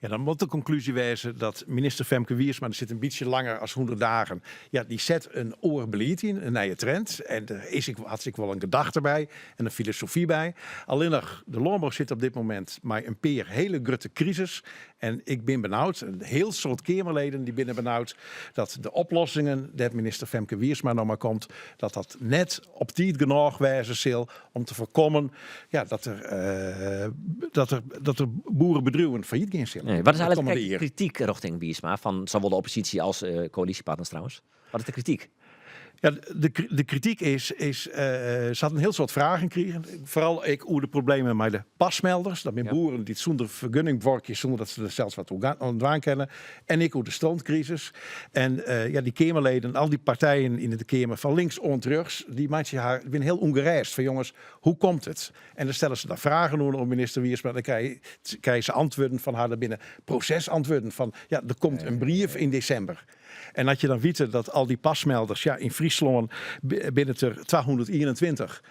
Ja, dan moat de konklúzje wêze dat minister Femke Wiersma, dy sit in bytsje langer as 100 dagen, ja, dy set in oar belied yn, in nije trend. En der is ek, hat se ek wol in gedachte by en in filosofy by. Allinnich, de lânbou sit op dit momint mei in pear hiele grutte krises. En ik bin benaud, in hiel soad Keamerleden dy binne benaud, dat de oplossingen dêr't minister Femke Wiersma no mei komt, dat dat net op tiid genôch wêze sil om te foarkommen ja, dat, der, uh, dat, der, dat der boerebedriuwen fallyt gean sille. Nee, wat is eigenlik de krityk rjochting Wiersma fan sawol de opposysje as uh, koälysjepartners trouwens? Wat is de krityk? Ja, de, de krityk is, is uh, se hat in hiel soad fragen krigen. Foaral ek oer de problemen mei de pasmelders. Dat binne ja. boeren dy't sûnder fergunning buorkje, sûnder dat se der sels wat oan dwaan kinne. En ek oer de strontkrisis. En uh, ja, dy Keamerleden, al dy partijen yn de Keamer, fan links oant rjochts, dy meitsje har, binne hiel ûngerêst fan jonges, hoe komt it? En dan stelle se dan fragen oan oan minister Wiersma. Dan krije, krije se antwurden fan har. Der binne prosesantwurden fan, ja, der komt in brief yn desimber. En as je dan witte dat al dy pasmelders, ja, yn Fryslân binne it der 221,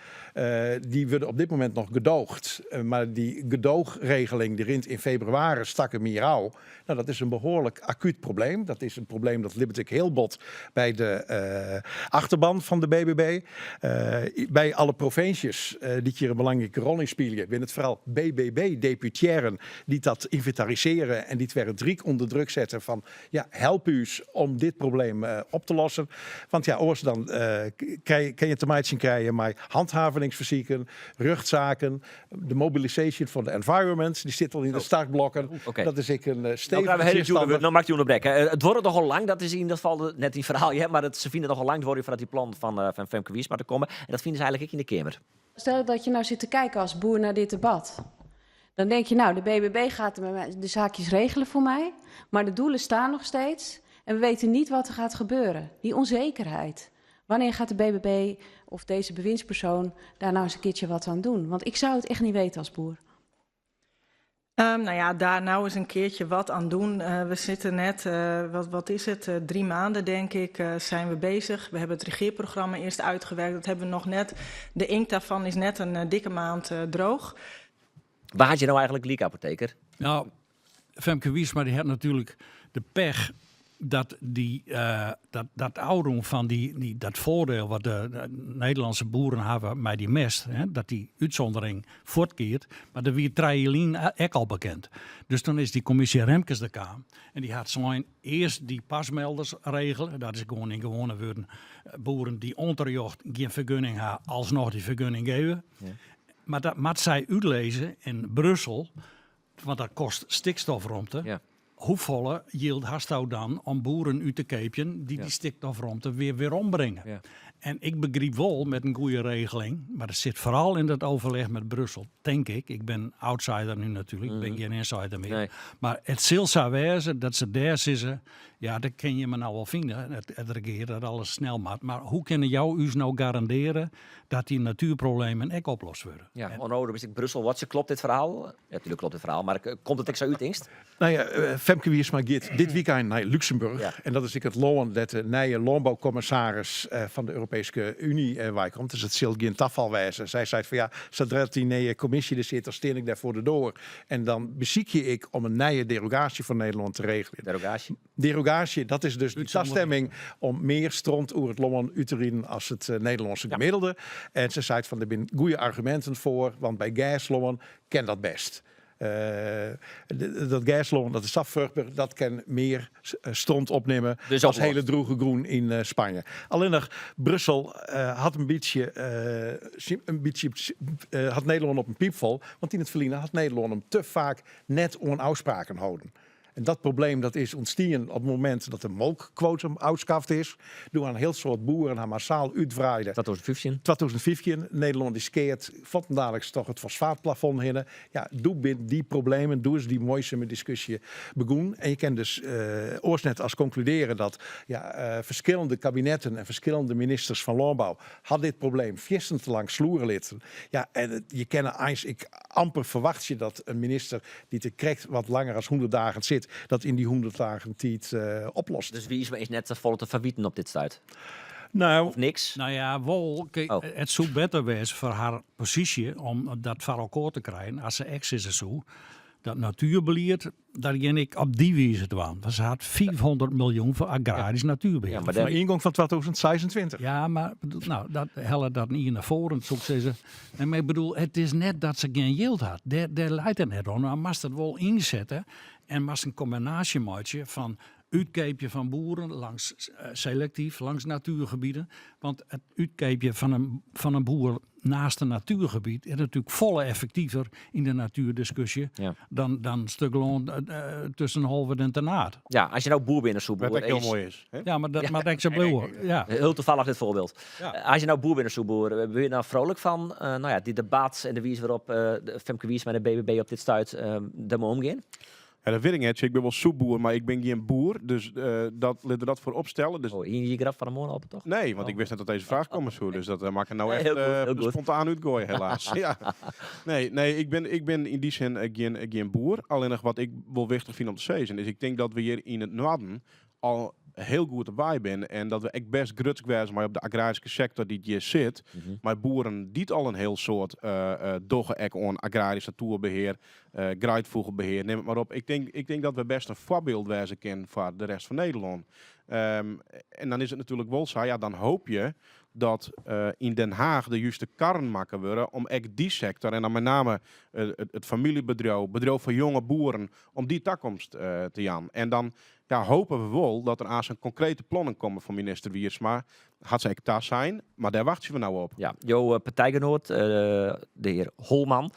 dy wurde op dit momint noch gedoogd. Mar dy gedoogregeling dy rint yn febrewaris takom jier ôf. No, dat is in behoarlik akút probleem. Dat is in probleem dat libbet ek hiel bot by de achterban fan de BBB. By alle provinsjes dy't hjir in belangrike rol yn spylje, binne it foaral BBB-deputearren dy't dat ynventarisearje en dy't wer it Ryk ûnder druk sette fan ja, help ús om dit probleem op te lossen. Want ja, oars dan krij, kin je te meitsjen krije mei hanthaveningsfersiken, rjochtsaken, de mobilisation for the environment, dy sit al yn de startblokken. Oké. Dat is ek in No stevige krije we hiele djoere tsjinstanner. wurden. No moat ik dy ûnderbrekke. It duorret nochal lang, dat is yn dat gefal net dyn ferhaal, hear, mar it, se fine it nochal lang duorjen foardat dy plannen fan, fan Femke Wiersma der komme. En dat fine se eigenlik ek yn de Keamer. Stel dat je nou zit te kijken als boer naar dit debat. Dan denk je, nou, de BBB gaat de zaakjes regelen voor mij. Maar de doelen staan nog steeds. En we weten niet wat er gaat gebeuren. Die onzekerheid. Wanneer gaat de BBB of deze bewindspersoon daar nou eens een keertje wat aan doen? Want ik zou het echt niet weten als boer. Nou ja, daar nou eens een keertje wat aan doen. We zitten net, wat is het, 3 maanden denk ik, zijn we bezig. We hebben het regeerprogramma eerst uitgewerkt. Dat hebben we nog net, de inkt daarvan is net een dikke maand droog. Waar had je nou eigenlijk gelyk, apotheker? Nou, Femke Wiersma die had natuurlijk de pech dat dat ouderen van dat voordeel wat de Nederlandse boeren hebben met die mest, hè, dat die uitzondering voortkeert, maar dat wie 3 jaar ook al bekend. Dus dan is die commissie Remkes de kaam en die had zijn eerst die pasmelders regelen, dat is gewoon in gewone woorden, boeren die onterjocht geen vergunning hebben, alsnog die vergunning geven. Maar dat moet zij uitlezen in Brussel, want dat kost stikstofruimte. Hoeveel yield hast nou dan om boeren uit te keepjen die die stikstofruimte weer ombrengen? En ik begreep wel met een goede regeling, maar dat zit vooral in dat overleg met Brussel, denk ik. Ik ben outsider nu natuurlijk, ik ben geen insider meer. Nee. Maar het zal zo wezen dat ze daar zitten, ja, dat kun je me nou wel vinden, het regeer, dat alles snel moet. Maar hoe kunnen jou u nou garanderen dat die natuurproblemen ook oplost worden? Ja, Onno, is ik Brussel Watcher. Klopt dit verhaal? Ja, natuurlijk klopt dit verhaal, maar komt het ik zo uit, Ingst? Nou ja, Femke Wiersma gaat dit weekend naar Luxemburg. En dat is ik het loon dat de nieuwe landbouwcommissaris van de Europese Unie waar komt. Dus het zal geen tafel wijzen. Zij zei van ja, zodra die nieuwe commissie er zit, dan steen ik daar voor de deur. En dan beziek je ik om een nieuwe derogatie voor Nederland te regelen. Derogatie? Derogatie, dat is dus de toestemming om meer stront over het lân uit te rijden als het Nederlandse gemiddelde. En ze zei van er zijn goede argumenten voor, want bij gaslân ken dat best. Dat gerslân, dat is afvruchtbaar, dat kan meer stront opnemen Dus als opgelost. hele droge groen in Spanje. Alleen nog Brussel had een beetje, een beetje had Nederland op een piepvol, want in het verleden had Nederland hem te vaak net on afspraken houden. En dat probleem dat is ontstaan op het moment dat de molkquotum uitskaft is. Door een heel soort boeren haar massaal uitwreiden. 2015. 2015. Nederland is keert dadelijk toch het fosfaatplafond heen. Ja, doe binnen die problemen, doe eens die mooie discussie begoen. En je kan dus net als concluderen dat ja, verschillende kabinetten en verschillende ministers van Landbouw had dit probleem te lang sloeren litten. Ja, en je kent eens, ik amper verwacht je dat een minister die te krijgt wat langer als 100 dagen zit, dat in die 100 dagen tijd oplost. Dus Wiersma is net te volle te verwieten op dit stuit? Nou, of niks? Nou ja, wel. Kijk, het zou beter wezen voor haar positie om dat voor elkaar te krijgen als ze ex is en zo. Dat natuurbeleid, daar ging ik op die wijze te aan. Want ze had 400 miljoen voor agrarisch natuurbeheer. Ja, maar daar- ingang van 2026. Ja, maar bedoel, nou, dat helle dat niet naar voren, zou ik zeggen. En maar ik bedoel, het is net dat ze geen geld had. Daar leidt het net om. Maar moest het wel inzetten en moest een combinatie maken van uitkeepje van boeren langs selectief, langs natuurgebieden. Want het uitkeepje van een boer naast een natuurgebied is natuurlijk volle effectiever in de natuurdiscussie dan een stuk land tussen Holwerd en Ternaard. Ja, als je nou boer bent, een soepboer. Wat echt heel mooi is, hè? Ja, maar dat maar dat ik zo ja. Heel toevallig dit voorbeeld. Als je nou boer bent, een soepboer, ben je nou vrolijk van nou ja, die debat en de wijze waarop de Femke Wiersma en de BBB op dit stuit daarmee omgaan? Ja, dat weet ik niet. Ik ben wel soepboer, maar ik ben geen boer. Dus dat, laten we dat voor opstellen. Dus... Oh, hier je graf van de morgen op, toch? Nee, want ik wist net dat deze vraag kwam zo. Dus dat mag ik nou Nee, echt heel goed, heel goed. spontaan uitgooien, helaas. Ja. Nee, ik ben in die zin geen boer. Alleen nog wat ik wel wichtig vind om te zeggen, is ik denk dat we hier in het noorden al heel goed erbij zijn. En dat we echt best grutsk zijn, maar op de agrarische sector die hier zit. Maar boeren die het al een heel soort doggen ek on agrarisch natuurbeheer, greidvogelbeheer, neem het maar op. Ik denk dat we best een voorbeeld wezen kunnen voor de rest van Nederland. En dan is het natuurlijk wel zo, ja, dan hoop je dat in Den Haag de juiste karren maken worden om echt die sector, en dan met name het familiebedrijf, bedrijf voor jonge boeren, om die toekomst te gaan. En dan ja, hopen we wel dat er aan zijn concrete plannen komen van minister Wiersma. Had ze echt daar zijn, maar daar wachten we nou op. Ja, jouw partijgenoot, de heer Holman,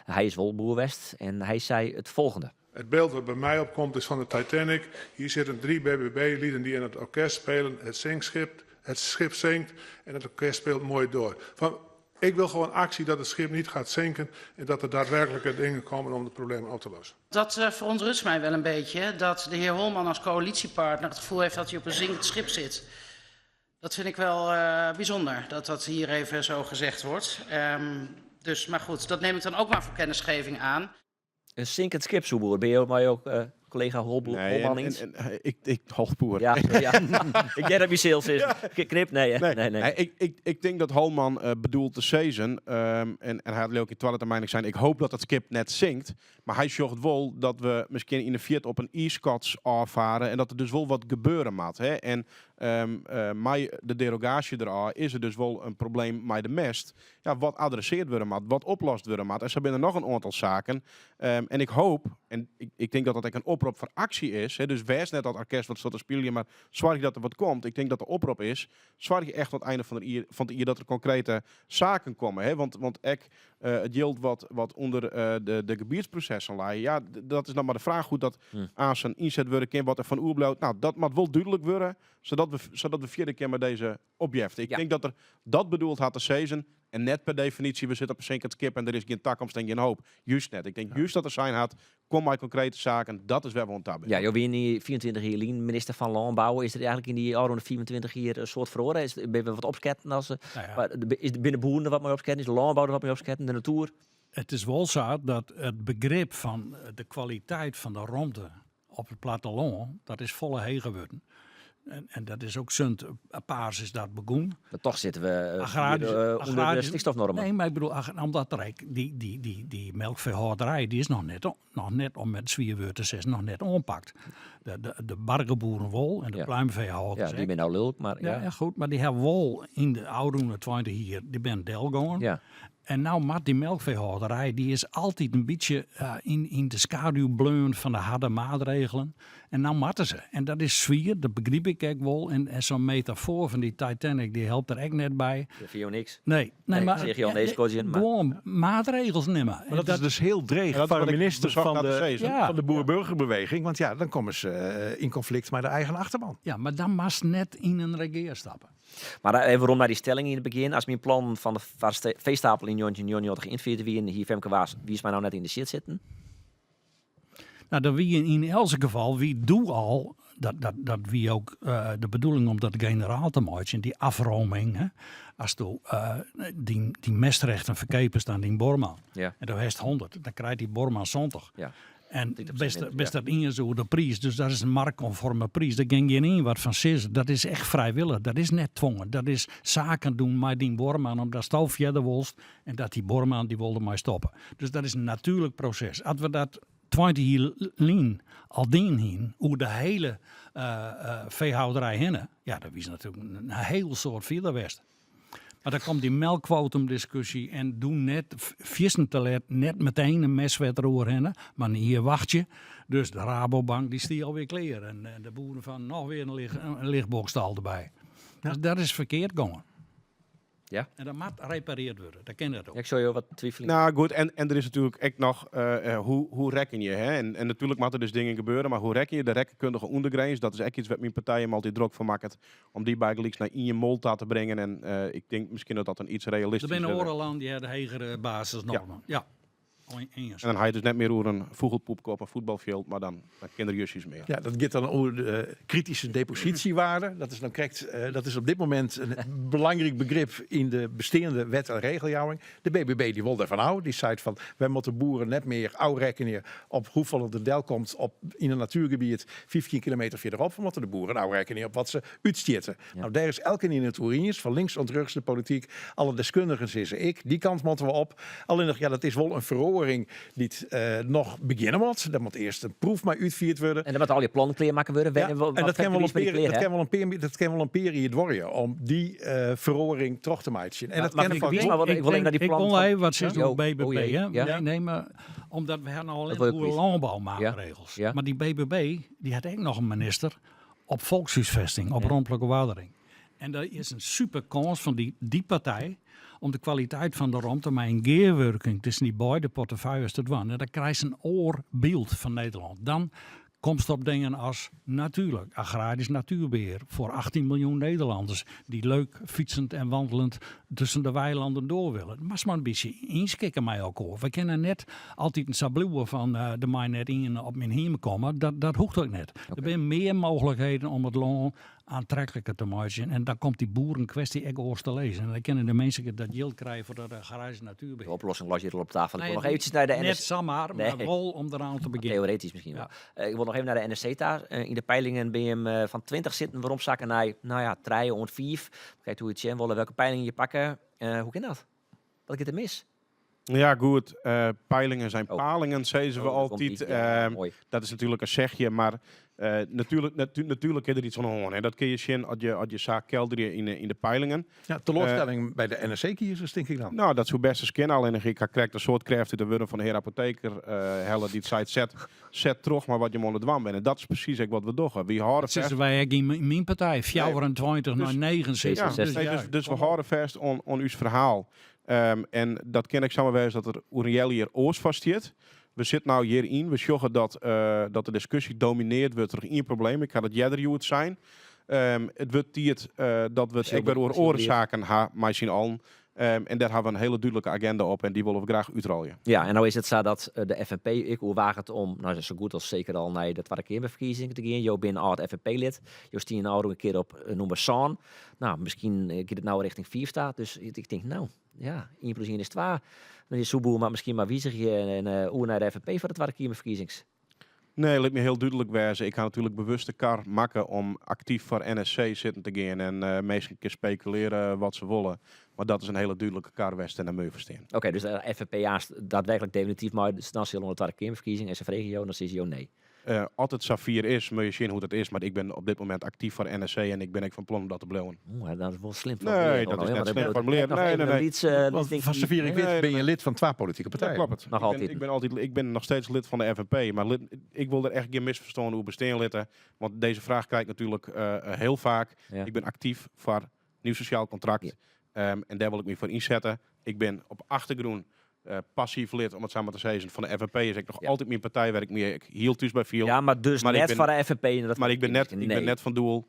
hij is wel boerwest en hij zei het volgende. Het beeld wat bij mij opkomt is van de Titanic. Hier zitten drie BBB-lieden die in het orkest spelen. Het zinkschip, het schip zinkt en het orkest speelt mooi door. Van Ik wil gewoon actie dat het schip niet gaat zinken en dat er daadwerkelijke dingen komen om de problemen op te lossen. Dat uh, verontrust mij wel een beetje, dat de heer Holman als coalitiepartner het gevoel heeft dat hij op een zinkend schip zit. Dat vind ik wel uh, bijzonder, dat dat hier even zo gezegd wordt. Um, dus, maar goed, dat neem ik dan ook maar voor kennisgeving aan. In sinkend skip, Soeboer. Ben je mei ook uh, collega Holboer, nee, Holman en, en, en, ik, ik, Holboer. Ja, ja. ik denk dat je sales is. Knip, nee, hè? Nee, nee, nee. Ik, ik, ik denk dat Holman uh, bedoelt te season. Um, en, en hij had ook in toilet zijn. Ik hoop dat het skip net zinkt. Maar hij zorgt wel dat we misschien in de Fiat op een e-scots afvaren. En dat er dus wel wat gebeuren moet. Hè? En um, uh, de derogatie eraan is er dus wel een probleem met de mest. Ja, wat adresseerd worden moet, wat oplost worden moet. En zo binnen nog een aantal zaken. Um, en ik hoop, en ik, ik denk dat dat ook een oproep voor actie is. Hè, dus wees net dat orkest wat staat te spelen, maar zorg dat er wat komt. Ik denk dat de oproep is, zorg je echt aan het einde van het jaar, van het jaar dat er concrete zaken komen. Hè? Want, want ik, uh, het yield wat, wat onder uh, de, de gebiedsprocessen ligt, ja, dat is nog maar de vraag hoe dat aan zijn inzet worden kan, wat er van oerbloot. Nou, dat moet wel duidelijk worden, zodat we, zodat we vierde keer met deze opjeften. Ik ja. denk dat er dat bedoeld had te season. En net per definitie, we zitten op een zinkend skip en er is geen toekomst en geen hoop. Juist net. Ik denk ja. juist dat er zijn had, kom maar concrete zaken, dat is waar we ont Ja, joh, wie in die 24 jaar Lien, minister van Landbouw, is er eigenlijk in die oude 24 jaar een soort verloren? Is ben je wat opsketten als, nou ja. maar, is de binnen boeren wat meer opsketten, is de landbouw wat meer opsketten, de natuur? Het is wel zo dat het begrip van de kwaliteit van de ruimte op het platteland, dat is volle heen geworden. En, en dat is ook sunt, paars is dat begonnen. Maar toch zitten we uh, agrarisch, hier, uh, onder de stikstofnormen. Nee, maar ik bedoel, omdat er die, die, die, die melkveehouderij, die is nog net, nog net om met zwierwoord te zeggen, nog net oppakt. De, de, de bargenboeren wol en de ja. pluimveehouders. Ja, die ben nou lulk, maar ja. ja. Ja, goed, maar die hebben wol in de oude 20 hier, die ben delgongen. Ja. En nou, maar die melkveehouderij, die is altijd een beetje uh, in, in de schaduw bleun van de harde maatregelen. En nou matten ze. En dat is zwier, dat begrijp ik ook wel. En, en zo'n metafoor van die Titanic, die helpt er echt net bij. Dat vind je niks. Nee, nee, nee maar, zeg je al deze maar. Gewoon maatregels nemen. Maar dat, dat is dus heel dreig voor de minister van de, ja. van de boer-burgerbeweging. Want ja, dan komen ze uh, in conflict met de eigen achterban. Ja, maar dan mag net in een regeer stappen. Maar even waarom naar die stelling in het begin. Als mijn plan van de veestapel in Jontje Jontje invierde, wie in hier Femke was, wie is mij nou net in de shit zitten? Nou, dat wie in elk geval, wie doe al, dat, dat, dat wie ook uh, de bedoeling om dat generaal te maken, die afroming, hè, als du uh, die, die mestrechten verkepen staan die Borman. Ja. En dan heeft 100, dan krijgt die Borman zondag. Ja. En best, best dat in zo de prijs. Dus dat is een marktconforme prijs. Daar ging geen in wat van zes. Dat is echt vrijwillig. Dat is net dwongen. Dat is zaken doen met die Borman. Omdat stoof verder wolst. En dat die Borman die wilde maar stoppen. Dus dat is een natuurlijk proces. Als we dat 20 jaar lien al dien heen, hoe de hele uh, uh, veehouderij heen. Ja, dat is natuurlijk een heel soort verder Maar dan komt die melkquotumdiscussie en doe net, vissen te let, net meteen een meswet eroverheen. Maar hier wacht je. Dus de Rabobank die stier alweer klaar. En, en de boeren van nog weer een, lig, een lichtbokstal erbij. Ja. Dus dat is verkeerd gegaan. Ja. En dat moet gerepareerd worden. Dat ken dat ook. Ik zou je wat twijfelen. Nou goed, en, en er is natuurlijk echt nog, uh, uh, hoe, hoe rekken je? Hè? En, en natuurlijk moeten er dus dingen gebeuren, maar hoe rekken je? De rekkenkundige ondergrens, dat is echt iets wat mijn partij hem altijd druk van maakt. Om die bijgelijks naar in je molta te brengen. En uh, ik denk misschien dat dat een iets realistischer... Er zijn oorlanden die hebben hegere basisnormen. Ja. ja. En dan ga je dus net meer over een vogelpoepkop op een voetbalveld, maar dan, dan kinderjusjes meer. Ja, dat gaat dan over de kritische depositiewaarde. Dat is, dan correct, uh, dat is op dit moment een belangrijk begrip in de bestaande wet en regeljouwing. De BBB die wil daarvan houden. Die zei van, wij moeten boeren net meer ouwrekenen op hoeveel er del komt op, in een natuurgebied 15 kilometer verderop. We moeten de boeren nou rekenen op wat ze uitstitten. Ja. Nou, daar is elke in het oerines, van links tot rechts de politiek. Alle deskundigen zeggen ik, die kant moeten we op. Alleen nog, ja, dat is wel een veroordeling die uh, nog beginnen moet. Dat moet eerst een proef maar uitgevoerd worden. En dan moet al je plannen klaar maken worden. Ja, en dat kan wel een periode, dat kan wel een periode, dat kan wel een periode worden om die uh, veroring terug te maken. En maar, dat maar kan van. Maar ik wil even naar die ik plan. wil even wat zegt ja? de BBB. Oh, hè? ja? Nee, nee, maar omdat we hebben al alleen landbouwmaatregels. Ja? Maar die BBB die had ook nog een minister op volkshuisvesting, op ruimtelijke waardering. En dat is een super kans van die, die partij om de kwaliteit van de ruimte, maar in gearwerking tussen die beide portefeuilles te doen. En dan krijg je een oorbeeld van Nederland. Dan komt op dingen als natuurlijk, agrarisch natuurbeheer voor 18 miljoen Nederlanders die leuk fietsend en wandelend tussen de weilanden door willen. Moatst mar in bytsje ynskikke mei elkoar. Wy kinne net altiten sa bliuwe fan der mei net ien op myn hiem komme. Dat, dat hoecht ek net. Der binne mear mooglikheden om it lân aantrekliker te meitsjen. En dan komt dy boerenkwestie ek oars te lizzen. En dan kinne de minsken dat jild krije foar dat agrarysk natuerbehear. De oplossing leit hjir al op tafel. Ik Nee, wol noch eventsjes nei de net NSC. samar, mar Nee. wol om deraan te begjinnen. Theoretisch miskien wol. Ik wol noch even nei de NSC ta. Yn de peilingen binne jim fan 20 sitten weromsakke nei, no ja, trije oant fiif. Krekt hoe je it sjen wolle, welke peilingen je pakke. Hoe kin dat? Wat giet der mis? Ja, goed. Peilingen zijn Oh. palingen, zeggen we Oh, daar komt altijd. ie. Ja, mooi. Dat is natuurlijk een zegje, maar natuurlijk is er iets van aan. Dat kun je zien als je zaak kelderen in de peilingen. Ja, teleurstelling bij de NSC-kiezers, denk ik dan. Nou, dat zou best eens kunnen. Alleen ik krijg een soort kracht uit de woorden van de heer Apotheker. Helle die het zei, zet terug maar wat je moet dwaan bent. En dat is precies ook wat we doen. We houden Dat zitten vast wij ook in mijn partij. 24 Dus- naar 69. Ja, Dus nee, ja, dus we kom op. houden vast on uw verhaal. En dat ken ik samen wijzen dat er Uriel hier oors vast zit. We zitten nou hierin. We zorgen dat de discussie domineerd wordt door één probleem. Ik ga dat jeder het zijn. Het wordt tijd dat we het Zeker, ik ben oor zeker. oorzaken ha, maar zien allen. En daar hebben we een hele duidelijke agenda op en die willen we graag uitrollen. Ja, en nou is het zo dat de FNP, ik hoe waag het om, nou zo goed als zeker al naar de Tweede Kamerverkiezingen te gaan. Jo ben oud FNP-lid. Jo stien nou een keer op nummer 7. Nou, misschien gaat het nou richting 4 staat. Dus ik denk, nou, ja, 1 plus 1 is 2. Meneer Soeboer, maar misschien maar wie zich je en hoe naar de FNP voor de Tweede Kamerverkiezings. Nee, laat me heel duidelijk wezen. Ik ga natuurlijk bewust de kar maken om actief voor NSC zitten te gaan en meestal een keer speculeren wat ze willen. Maar dat is een hele duidelijke kar West en daar moet je voor staan. Oké, dus de FNP is daadwerkelijk definitief, maar dan zullen we de Tweede Kamerverkiezing en ze vragen jou, dan is jou nee. Als het Safir is, moet je zien hoe dat is. Maar ik ben op dit moment actief voor NSC en ik ben ook van plan om dat te blijven. Oeh, dat is wel slim Nee, formuleerd, dat hoor, is hè, net want dan slim bedoel ik formuleerd. nog Nee, even nee, een nee. lieds Want ding van die- zover ik weet Nee, ben je lid van twee politieke Dat partijen. klopt. Nog altijd. Ik ben nog steeds lid van de FNP, maar ik wil er echt geen misverstand over bestaan litten. Want deze vraag krijg ik natuurlijk heel vaak. Ik ben actief voor nieuw sociaal contract. En daar wil ik me voor inzetten. Ik ben op achtergrond passief lid, om het samen te zeggen, van de FNP is ik nog altijd mijn partij waar ik me ik hield thuis bij viel. Ja, maar dus Maar ik net ben voor de FNP en dat maar ik ben net, ik ben Nee. net van doel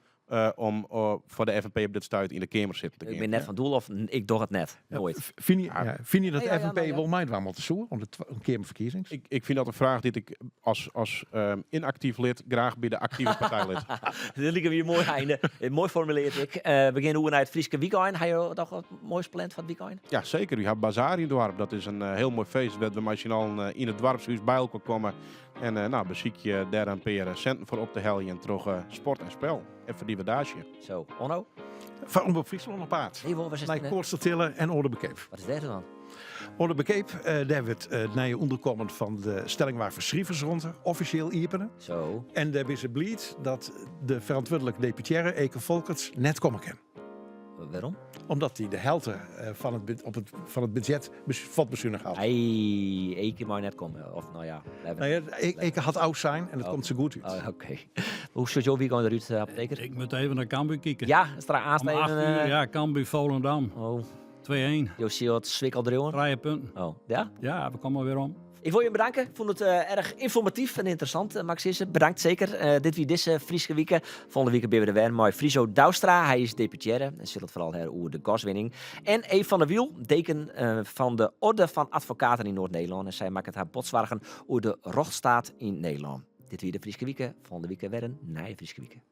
om voor de FNP op dit stuit in de Kamer zitten te Ik gaan. ben net van doel of ik doe het net. Ja, Nooit. vind je, ja, vind je dat Ja, ja, ja, FNP nou ja. wel mij dwang om te zoeken, om de een Kamerverkiezings? Ik vind dat een vraag die ik als inactief lid graag bij de actieve partij lid. Dit liep hier mooi einde. Mooi formuleerd ik. We beginnen hoe naar het Frieske weekend. Heb je nog wat moois gepland van het weekend? Ja, zeker. U hebt Bazaar in het dorp. Dat is een heel mooi feest. Dat we machinaal in het dorpshuis bij elkaar komen. En beziek je daar een paar centen voor op te hellen en terug sport en spel. En verdievedage. Zo, Onno? Van Omroep Friesland op paard. Nee, waar is het Naar net? Koorstertille en Oorderbekeep. Wat is dat dan? Oorderbekeep, daar werd naar je onderkomen van de stelling waar verschrievers rond, officieel iepenen. Zo. En daar is het blied dat de verantwoordelijke deputaire Eke Folkerts net komen kan. Waarom? Omdat hij de helte van het budget vatbezuinigd had. Hey, Eke mag net komen. Of nou ja, blijven. Nou ja, Eke had oud zijn en dat Oh. komt zo goed uit. Oh, oké. Hoe zit jouw weekend eruit, apotheker? Ik moet even naar Cambuur kijken. Ja, is er aan Om 8 uur, ja, Cambuur Volendam. Oh. 2-1. Jo, zie je wat zwikkel erin? Drie punten. Oh, ja? Ja, we komen weer om. Ik wil je bedanken. Ik vond het erg informatief en interessant, Max Isse. Bedankt zeker. Dit wie deze Frieske Wieken. Volgende week ben we er weer met Friso Douwstra. Hij is deputaire en zit het vooral her over de gaswinning. En Eve van der Wiel, deken van de Orde van Advocaten in Noord-Nederland. En zij maakt het haar botswagen over de rechtsstaat in Nederland. Dit weer de Frieske Wieken. Volgende week weer een nieuwe Frieske Wieken.